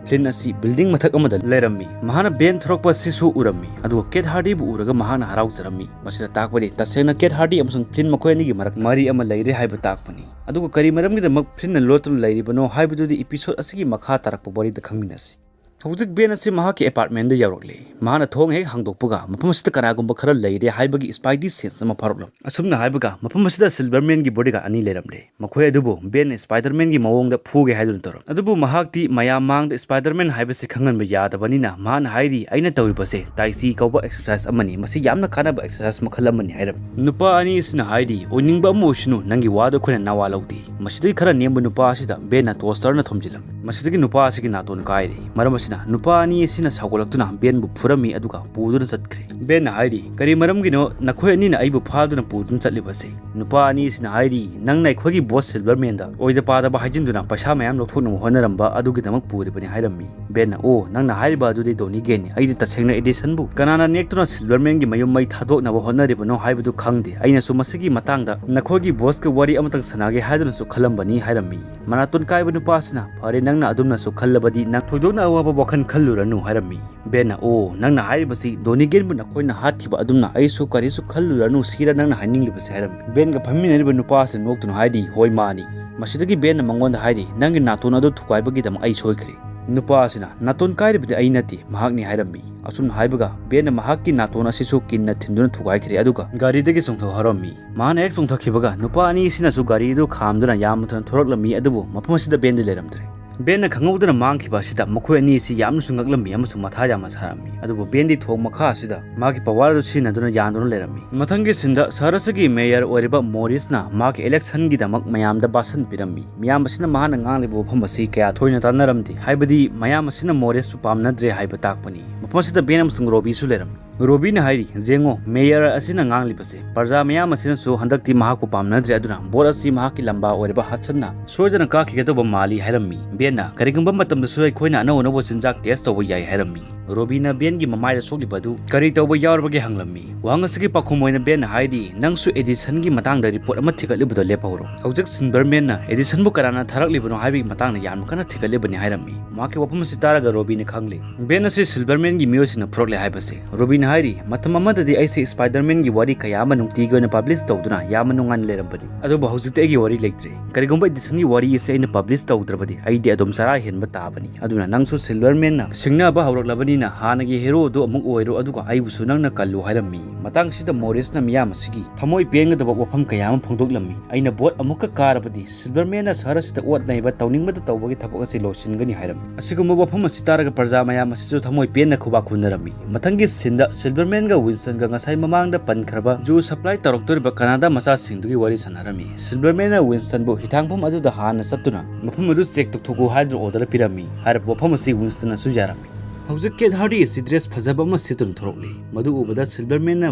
ꯐ꯭ꯂꯤꯟ ꯑꯁꯤ ꯕꯤꯜꯗꯤꯡ ꯃꯊꯛ ꯑꯃꯗ ꯂꯩꯔꯝꯃꯤ꯫ ꯃꯍꯥꯛꯅ ꯕꯦꯟ ꯊꯣꯔꯛꯄ ꯑꯁꯤꯁꯨ ꯎꯔꯝꯃꯤ, ꯑꯗꯨꯒ ꯀꯦꯠ ꯍꯥꯔꯗꯤꯕꯨ ꯎꯔꯒ ꯃꯍꯥꯛꯅ ꯍꯔꯥꯎꯖꯔꯝꯃꯤ꯫ ꯃꯁꯤꯅ ꯇꯥꯛꯄꯗꯤ ꯇꯁꯦꯡꯅ ꯀꯦꯠ ꯍꯥꯔꯗꯤ ꯑꯃꯁꯨꯡ ꯐ꯭ꯂꯤꯟ ꯃꯈꯣꯏ ꯑꯅꯤꯒꯤ ꯃꯔꯛ ꯃꯔꯤ ꯑꯃ ꯂꯩꯔꯦ ꯍꯥꯏꯕ ꯇꯥꯛꯄꯅꯤ꯫ ꯑꯗꯨꯒ ꯀꯔꯤ ꯃꯔꯝꯒꯤꯗꯃꯛ ꯐ꯭ꯂꯤꯟꯅ ꯂꯣꯠꯇꯨꯅ ꯂꯩꯔꯤꯕꯅꯣ ꯍꯥꯏꯕꯗꯨꯗꯤ ꯏꯄꯤꯁꯣꯗ ꯑꯁꯤꯒꯤ ꯃꯈꯥ ꯇꯥꯔꯛꯄ ꯋꯥꯔꯤꯗ ꯈꯪꯃꯤꯟꯅꯁꯤ꯫ ꯍꯧꯖꯤꯛ ꯕꯦꯟ ꯑꯁꯤ ꯃꯍꯥꯛꯀꯤ ꯑꯦꯄꯥꯔꯠꯃꯦꯟꯗ ꯌꯧꯔꯛꯂꯦ꯫ ꯃꯍꯥꯛꯅ ꯊꯣꯡ ꯍꯦꯛ ꯍꯥꯡꯗꯣꯛꯄꯒ ꯃꯐꯝ ꯑꯁꯤꯗ ꯀꯅꯥꯒꯨꯝꯕ ꯈꯔ ꯂꯩꯔꯦ ꯍꯥꯏꯕꯒꯤ ꯁ꯭ꯄꯥꯏꯗꯤ ꯁꯦꯟꯁ ꯑꯃ ꯐꯥꯎꯔꯛꯂꯝꯃꯤ꯫ ꯑꯁꯨꯝꯅ ꯍꯥꯏꯕꯒ ꯃꯐꯝ ꯑꯁꯤꯗ ꯁꯤꯜꯚꯔꯃꯦꯟꯒꯤ ꯕꯣꯗꯤꯒꯥꯔꯗ ꯑꯅꯤ ꯂꯩꯔꯝꯂꯦ꯫ ꯃꯈꯣꯏ ꯑꯗꯨꯕꯨ ꯕꯦꯟꯅ ꯁ꯭ꯄꯥꯏꯗꯔꯃꯦꯟꯒꯤ ꯃꯑꯣꯡꯗ ꯐꯨꯒꯦ ꯍꯥꯏꯗꯨꯅ ꯇꯧꯔꯝꯃꯤ꯫ ꯑꯗꯨꯕꯨ ꯃꯍꯥꯛꯇꯤ ꯃꯌꯥꯝ ꯃꯥꯡꯗ ꯁ꯭ꯄꯥꯏꯗꯔꯃꯦꯟ ꯍꯥꯏꯕꯁꯤ ꯈꯪꯍꯟꯕ ꯌꯥꯗꯕꯅꯤꯅ ꯃꯍꯥꯛꯅ ꯍꯥꯏꯔꯤ, "ꯑꯩꯅ ꯇꯧꯔꯤꯕꯁꯦ ꯇꯥꯏꯆꯤ ꯀꯧꯕ ꯑꯦꯛꯁꯔꯁꯥꯏꯁ ꯑꯃꯅꯤ꯫ ꯃꯁꯤ ꯌꯥꯝꯅ ꯀꯥꯟꯅꯕ ꯑꯦꯛꯁꯔꯁꯥꯏꯁ ꯃꯈꯜ ꯑꯃꯅꯤ" ꯍꯥꯏꯔꯝꯃꯤ꯫ ꯅꯨꯄꯥ ꯑꯅꯤ ꯑꯁꯤꯅ ꯍꯥꯏꯔꯤ, "ꯑꯣꯏꯅꯤꯡꯕ ꯑꯃ ꯑꯣꯏꯁꯅꯨ, ꯅꯪꯒꯤ ꯋꯥꯗꯣ ꯑꯩꯈꯣꯏꯅ ꯅꯋꯥ ꯂꯧꯗꯦ"꯫ ꯃꯁꯤꯗꯒꯤ ꯈꯔ ꯅꯦꯝꯕ ꯅꯨꯄꯥ ꯑꯁꯤꯗ ꯕꯦꯟꯅ ꯇꯣꯁꯇꯔꯅ ꯊꯣꯝꯖꯤꯜꯂꯝꯃꯤ꯫ ꯃꯁꯤꯗꯒꯤ ꯅꯨꯄꯥ ꯑꯁꯤꯒꯤ ꯅꯥꯇꯣꯟ ꯀꯥꯏꯔꯦ꯫ ꯃꯔꯝ ꯑꯁꯤꯅ ꯅꯨꯄꯥ ꯑꯅꯤ ꯑꯁꯤꯅ ꯁꯥꯎꯒꯠꯂꯛꯇꯨꯅ ꯕꯦꯟꯕꯨ ꯐꯨꯔꯝꯃꯤ, ꯑꯗꯨꯒ ꯄꯨꯗꯨꯅ ꯆꯠꯈ꯭ꯔꯦ꯫ ꯕꯦꯟꯅ ꯍꯥꯏꯔꯤ, "ꯀꯔꯤ ꯃꯔꯝꯒꯤꯅꯣ ꯅꯈꯣꯏ ꯑꯅꯤꯅ ꯑꯩꯕꯨ ꯐꯥꯗꯨꯅ ꯄꯨꯗꯨꯅ ꯆꯠꯂꯤꯕꯁꯦ?" ꯅꯨꯄꯥ ꯑꯅꯤ ꯑꯁꯤꯅ ꯍꯥꯏꯔꯤ, "ꯅꯪꯅ ꯑꯩꯈꯣꯏꯒꯤ ꯕꯣꯁ ꯁꯤꯜꯚꯔꯃꯦꯟꯗ ꯑꯣꯏꯗ ꯄꯥꯗꯕ ꯍꯥꯏꯖꯤꯟꯗꯨꯅ ꯄꯩꯁꯥ ꯃꯌꯥꯝ ꯂꯧꯊꯣꯛꯅꯕ ꯍꯣꯠꯅꯔꯝꯕ ꯑꯗꯨꯒꯤꯗꯃꯛ ꯄꯨꯔꯤꯕꯅꯤ" ꯍꯥꯏꯔꯝꯃꯤ꯫ ꯕꯦꯟꯅ, "ꯑꯣ, ꯅꯪꯅ ꯍꯥꯏꯔꯤꯕ ꯑꯗꯨꯗꯤ ꯗꯣꯅꯤꯒꯦꯟꯅꯤ꯫ ꯑꯩꯗꯤ ꯇꯁꯦꯡꯅ ꯑꯦꯗꯤꯁꯟꯕꯨ ꯀꯅꯥꯅ ꯅꯦꯛꯇꯨꯅ ꯁꯤꯜꯚꯔꯃꯦꯟꯒꯤ ꯃꯌꯨꯝ ꯃꯩ ꯊꯥꯗꯣꯛꯅꯕ ꯍꯣꯠꯅꯔꯤꯕꯅꯣ ꯍꯥꯏꯕꯗꯨ ꯈꯪꯗꯦ꯫ ꯑꯩꯅꯁꯨ ꯃꯁꯤꯒꯤ ꯃꯇꯥꯡꯗ ꯅꯈꯣꯏꯒꯤ ꯕꯣꯁꯀ ꯋꯥꯔꯤ ꯑꯃꯇꯪ ꯁꯥꯟꯅꯒꯦ ꯍꯥꯏꯗꯨꯅꯁꯨ ꯈꯜꯂꯝꯕꯅꯤ" ꯍꯥꯏꯔꯝꯃꯤ꯫ ꯃꯅꯥꯇꯣꯟ ꯀꯥꯏꯕ ꯅꯨꯄꯥꯁꯤꯅ, "ꯐꯔꯦ, ꯅꯪꯅ ꯑꯗꯨꯝꯅꯁꯨ ꯈꯜꯂꯕꯗꯤ ꯅꯪ ꯊꯣꯏꯗꯣꯛꯅ ꯑꯋꯥꯕ ꯋꯥꯈꯜ ꯈꯜꯂꯨꯔꯅꯨ" ꯍꯥꯏꯔꯝꯃꯤ꯫ ꯕꯦꯟꯅ, "ꯑꯣ, ꯅꯪꯅ ꯍꯥꯏꯔꯤꯕꯁꯤ ꯗꯣꯅꯤꯒꯦꯟꯕꯨ ꯅꯈꯣꯏꯅ ꯍꯥꯠꯈꯤꯕ ꯑꯗꯨꯝꯅ ꯑꯩꯁꯨ ꯀꯔꯤꯁꯨ ꯈꯜꯂꯨꯔꯅꯨ ꯁꯤꯔ ꯅꯪꯅ ꯍꯥꯏꯅꯤꯡꯂꯤꯕꯁꯦ?" ꯍꯥꯏꯔꯝꯃꯤ꯫ ꯕꯦꯟꯒ ꯐꯝꯃꯤꯟꯅꯔꯤꯕ ꯅꯨꯄꯥ ꯑꯁꯤꯅ ꯅꯣꯛꯇꯨꯅ ꯍꯥꯏꯔꯤ, "ꯍꯣꯏ, ꯃꯥꯅꯤ"꯫ ꯃꯁꯤꯗꯒꯤ ꯕꯦꯟꯅ ꯃꯉꯣꯟꯗ ꯍꯥꯏꯔꯤ, "ꯅꯪꯒꯤ ꯅꯥꯇꯣꯟ ꯑꯗꯨ ꯊꯨꯒꯥꯏꯕꯒꯤꯗꯃꯛ ꯑꯩ ꯁꯣꯏꯈ꯭ꯔꯦ꯫ ꯅꯨꯄꯥ ꯑꯁꯤꯅ, "ꯅꯥꯇꯣꯟ ꯀꯥꯏꯔꯤꯕꯗꯤ ꯑꯩ ꯅꯠꯇꯦ, ꯃꯍꯥꯛꯅꯤ" ꯍꯥꯏꯔꯝꯃꯤ꯫ ꯑꯁꯨꯝꯅ ꯍꯥꯏꯕꯒ ꯕꯦꯟꯅ ꯃꯍꯥꯛꯀꯤ ꯅꯥꯇꯣꯟ ꯑꯁꯤꯁꯨ ꯀꯤꯟꯅ ꯊꯤꯟꯗꯨꯅ ꯊꯨꯒꯥꯏꯈ꯭ꯔꯦ, ꯑꯗꯨꯒ ꯒꯥꯔꯤꯗꯒꯤ ꯆꯣꯡꯊꯣꯛꯍꯧꯔꯝꯃꯤ꯫ ꯃꯍꯥꯛꯅ ꯍꯦꯛ ꯆꯣꯡꯊꯈꯤꯕꯒ ꯅꯨꯄꯥ ꯑꯅꯤ ꯑꯁꯤꯅꯁꯨ ꯒꯥꯔꯤ ꯑꯗꯨ ꯈꯥꯝꯗꯨꯅ ꯌꯥꯝꯅ ꯊꯨꯅ ꯊꯣꯔꯛꯂꯝꯃꯤ, ꯑꯗꯨꯕꯨ ꯃꯐꯝ ꯑꯁꯤꯗ ꯕꯦꯟꯗꯤ ꯂꯩꯔꯝꯗ꯭ꯔꯦ꯫ ꯕꯦꯟꯅ ꯈꯪꯍꯧꯗꯅ ꯃꯥꯡꯈꯤꯕ ꯑꯁꯤꯗ ꯃꯈꯣꯏ ꯑꯅꯤ ꯑꯁꯤ ꯌꯥꯝꯅꯁꯨ ꯉꯛꯂꯝꯃꯤ ꯑꯃꯁꯨꯡ ꯃꯊꯥ ꯌꯥꯝꯅ ꯁꯥꯔꯝꯃꯤ꯫ ꯑꯗꯨꯕꯨ ꯕꯦꯟꯗꯤ ꯊꯣꯡ ꯃꯈꯥ ꯑꯁꯤꯗ ꯃꯥꯒꯤ ꯄꯋꯥꯔ ꯑꯗꯨ ꯁꯤꯖꯤꯟꯅꯗꯨꯅ ꯌꯥꯟꯗꯨꯅ ꯂꯩꯔꯝꯃꯤ꯫ ꯃꯊꯪꯒꯤ ꯁꯤꯟꯗ ꯁꯍꯔ ꯑꯁꯤꯒꯤ ꯃꯦꯌꯔ ꯑꯣꯏꯔꯤꯕ ꯃꯣꯔꯤꯁꯅ ꯃꯍꯥꯛꯀꯤ ꯏꯂꯦꯛꯁꯟꯒꯤꯗꯃꯛ ꯃꯌꯥꯝꯗ ꯚꯥꯁꯟ ꯄꯤꯔꯝꯃꯤ꯫ ꯃꯤꯌꯥꯝ ꯑꯁꯤꯅ ꯃꯍꯥꯛꯅ ꯉꯥꯡꯂꯤꯕ ꯋꯥꯐꯝ ꯑꯁꯤ ꯀꯌꯥ ꯊꯣꯏꯅ ꯇꯥꯟꯅꯔꯝꯗꯦ, ꯍꯥꯏꯕꯗꯤ ꯃꯌꯥꯝ ꯑꯁꯤꯅ ꯃꯣꯔꯤꯁꯄꯨ ꯄꯥꯝꯅꯗ꯭ꯔꯦ ꯍꯥꯏꯕ ꯇꯥꯛꯄꯅꯤ꯫ ꯃꯐꯝ ꯑꯁꯤꯗ ꯕꯦꯟ ꯑꯃꯁꯨꯡ ꯔꯣꯕꯤꯁꯨ ꯂꯩꯔꯝꯃꯤ꯫ ꯔꯣꯕꯤꯅ ꯍꯥꯏꯔꯤ, "ꯌꯦꯡꯉꯣ, ꯃꯦꯌꯔ ꯑꯁꯤꯅ ꯉꯥꯡꯂꯤꯕꯁꯦ, ꯄ꯭ꯔꯖꯥ ꯃꯌꯥꯝ ꯑꯁꯤꯅꯁꯨ ꯍꯟꯗꯛꯇꯤ ꯃꯍꯥꯛꯄꯨ ꯄꯥꯝꯅꯗ꯭ꯔꯦ, ꯑꯗꯨꯅ ꯚꯣꯠ ꯑꯁꯤ ꯃꯍꯥꯛꯀꯤ ꯂꯝꯕꯥ ꯑꯣꯏꯔꯤꯕ ꯍꯠꯁꯟꯅ ꯁꯣꯏꯗꯅ ꯀꯥꯈꯤꯒꯗꯧꯕ ꯃꯥꯜꯂꯤ" ꯍꯥꯏꯔꯝꯃꯤ꯫ ꯕꯦꯟꯅ, "ꯀꯔꯤꯒꯨꯝꯕ ꯃꯇꯝꯗꯁꯨ ꯑꯩꯈꯣꯏꯅ ꯑꯅꯧ ꯑꯅꯧꯕ ꯆꯤꯟꯖꯥꯛ ꯇꯦꯁ ꯇꯧꯕ ꯌꯥꯏ" ꯍꯥꯏꯔꯝꯃꯤ꯫ ꯔꯣꯕꯤꯅ ꯕꯦꯟꯒꯤ ꯃꯃꯥꯏꯗ ꯁꯣꯛꯂꯤꯕ ꯑꯗꯨ ꯀꯔꯤ ꯇꯧꯕ ꯌꯥꯎꯔꯕꯒꯦ ꯍꯪꯂꯝꯃꯤ꯫ ꯋꯥꯍꯪ ꯑꯁꯤꯒꯤ ꯄꯥꯎꯈꯨꯝ ꯑꯣꯏꯅ ꯕꯦꯟꯅ ꯍꯥꯏꯔꯤ, "ꯅꯪꯁꯨ ꯑꯦꯗꯤꯁꯟꯒꯤ ꯃꯇꯥꯡꯗ ꯔꯤꯄꯣꯔꯠ ꯑꯃ ꯊꯤꯒꯠꯂꯤꯕꯗꯣ ꯂꯦꯞꯍꯧꯔꯣ꯫ ꯍꯧꯖꯤꯛ ꯁꯤꯜꯚꯔꯃꯦꯟꯅ ꯑꯦꯗꯤꯁꯟꯕꯨ ꯀꯅꯥꯅ ꯊꯥꯔꯛꯂꯤꯕꯅꯣ ꯍꯥꯏꯕꯒꯤ ꯃꯇꯥꯡꯗ ꯌꯥꯝꯅ ꯀꯟꯅ ꯊꯤꯒꯠꯂꯤꯕꯅꯤ" ꯍꯥꯏꯔꯝꯃꯤ꯫ ꯃꯍꯥꯛꯀꯤ ꯋꯥꯐꯝ ꯑꯁꯤ ꯇꯥꯔꯒ ꯔꯣꯕꯤꯅ ꯈꯪꯂꯦ, ꯕꯦꯟ ꯑꯁꯤ ꯁꯤꯜꯚꯔꯃꯦꯟꯒꯤ ꯃꯤꯑꯣꯏꯁꯤꯡꯅ ꯄꯨꯔꯛꯂꯦ ꯍꯥꯏꯕꯁꯦ꯫ ꯔꯣꯕꯤꯅ ꯍꯥꯏꯔꯤ, "ꯃꯇꯝ ꯑꯃꯗꯗꯤ ꯑꯩꯁꯦ ꯁ꯭ꯄꯥꯏꯗꯔꯃꯦꯟꯒꯤ ꯋꯥꯔꯤ ꯀꯌꯥ ꯑꯃ ꯅꯨꯡꯇꯤꯒꯤ ꯑꯣꯏꯅ ꯄꯕ꯭ꯂꯤꯁ ꯇꯧꯗꯨꯅ ꯌꯥꯝꯅ ꯅꯨꯡꯉꯥꯏꯅ ꯂꯩꯔꯝꯕꯅꯤ, ꯑꯗꯨꯕꯨ ꯍꯧꯖꯤꯛꯇꯤ ꯑꯩꯒꯤ ꯋꯥꯔꯤ ꯂꯩꯇ꯭ꯔꯦ꯫ ꯀꯔꯤꯒꯨꯝꯕ ꯑꯦꯗꯤꯁꯟꯒꯤ ꯋꯥꯔꯤ ꯑꯁꯤ ꯑꯩꯅ ꯄꯕ꯭ꯂꯤꯁ ꯇꯧꯗ꯭ꯔꯕꯗꯤ ꯑꯩꯗꯤ ꯑꯗꯨꯝ ꯆꯔꯥ ꯍꯦꯟꯕ ꯇꯥꯕꯅꯤ꯫ ꯑꯗꯨꯅ ꯅꯪꯁꯨ ꯁꯤꯜꯚꯔꯃꯦꯟꯅ ꯁꯤꯡꯅꯕ ꯍꯧꯔꯛꯂꯕꯅꯤꯅ ꯍꯥꯟꯅꯒꯤ ꯍꯦꯔꯣ ꯑꯗꯨ ꯑꯃꯨꯛ ꯑꯣꯏꯔꯣ, ꯑꯗꯨꯒ ꯑꯩꯕꯨꯁꯨ ꯅꯪꯅ ꯀꯜꯂꯨ" ꯍꯥꯏꯔꯝꯃꯤ꯫ ꯃꯇꯥꯡꯁꯤꯗ ꯃꯣꯔꯤꯁꯅ ꯃꯤꯌꯥꯝ ꯑꯁꯤꯒꯤ ꯊꯃꯣꯏ ꯄꯦꯟꯒꯗꯕ ꯋꯥꯐꯝ ꯀꯌꯥ ꯑꯃ ꯐꯣꯡꯗꯣꯛꯂꯝꯃꯤ꯫ "ꯑꯩꯅ ꯚꯣꯠ ꯑꯃꯨꯛꯀ ꯀꯥꯔꯕꯗꯤ ꯁꯤꯜꯚꯔꯃꯦꯟꯅ ꯁꯍꯔ ꯑꯁꯤꯗ ꯑꯣꯠ ꯅꯩꯕ ꯇꯧꯅꯤꯡꯕꯗ ꯇꯧꯕꯒꯤ ꯊꯕꯛ ꯑꯁꯤ ꯂꯣꯏꯁꯤꯟꯒꯅꯤ" ꯍꯥꯏꯔꯝꯃꯤ꯫ ꯑꯁꯤꯒꯨꯝꯕ ꯋꯥꯐꯝ ꯑꯁꯤ ꯇꯥꯔꯒ ꯄ꯭ꯔꯖꯥ ꯃꯌꯥꯝ ꯑꯁꯤꯁꯨ ꯊꯃꯣꯏ ꯄꯦꯟꯅ ꯈꯨꯕꯥꯛ ꯈꯨꯅꯔꯝꯃꯤ꯫ ꯃꯊꯪꯒꯤ ꯁꯤꯟꯗ ꯁꯤꯜꯚꯔꯃꯦꯟꯒ ꯋꯤꯟꯁꯇꯟꯒ ꯉꯁꯥꯏ ꯃꯃꯥꯡꯗ ꯄꯟꯈ꯭ꯔꯕ ꯖꯨ ꯁꯄ꯭ꯂꯥꯏ ꯇꯧꯔꯛꯇꯣꯔꯤꯕ ꯀꯅꯥꯗꯥ ꯃꯆꯥꯁꯤꯡꯗꯨꯒꯤ ꯋꯥꯔꯤ ꯁꯥꯟꯅꯔꯝꯃꯤ꯫ ꯁꯤꯜꯚꯔꯃꯦꯟꯅ ꯋꯤꯟꯁꯇꯟꯕꯨ ꯍꯤꯊꯥꯡꯐꯝ ꯑꯗꯨꯗ ꯍꯥꯟꯅ ꯆꯠꯇꯨꯅ ꯃꯐꯝ ꯑꯗꯨ ꯆꯦꯛ ꯇꯧꯊꯣꯛꯎ ꯍꯥꯏꯗꯨꯅ ꯑꯣꯔꯗꯔ ꯄꯤꯔꯝꯃꯤ꯫ ꯍꯥꯏꯔꯤꯕ ꯋꯥꯐꯝ ꯑꯁꯤ ꯋꯤꯟꯁꯇꯟꯅꯁꯨ ꯌꯥꯔꯝꯃꯤ꯫ ꯍꯧꯖꯤꯛ ꯀꯦꯠ ꯍꯥꯔꯗꯤ ꯑꯁꯤ ꯗ꯭ꯔꯦꯁ ꯐꯖꯕ ꯑꯃ ꯁꯦꯠꯇꯨꯅ ꯊꯣꯔꯛꯂꯤ꯫ ꯃꯗꯨ ꯎꯕꯗ ꯁꯤꯜꯚꯔꯃꯦꯟꯅ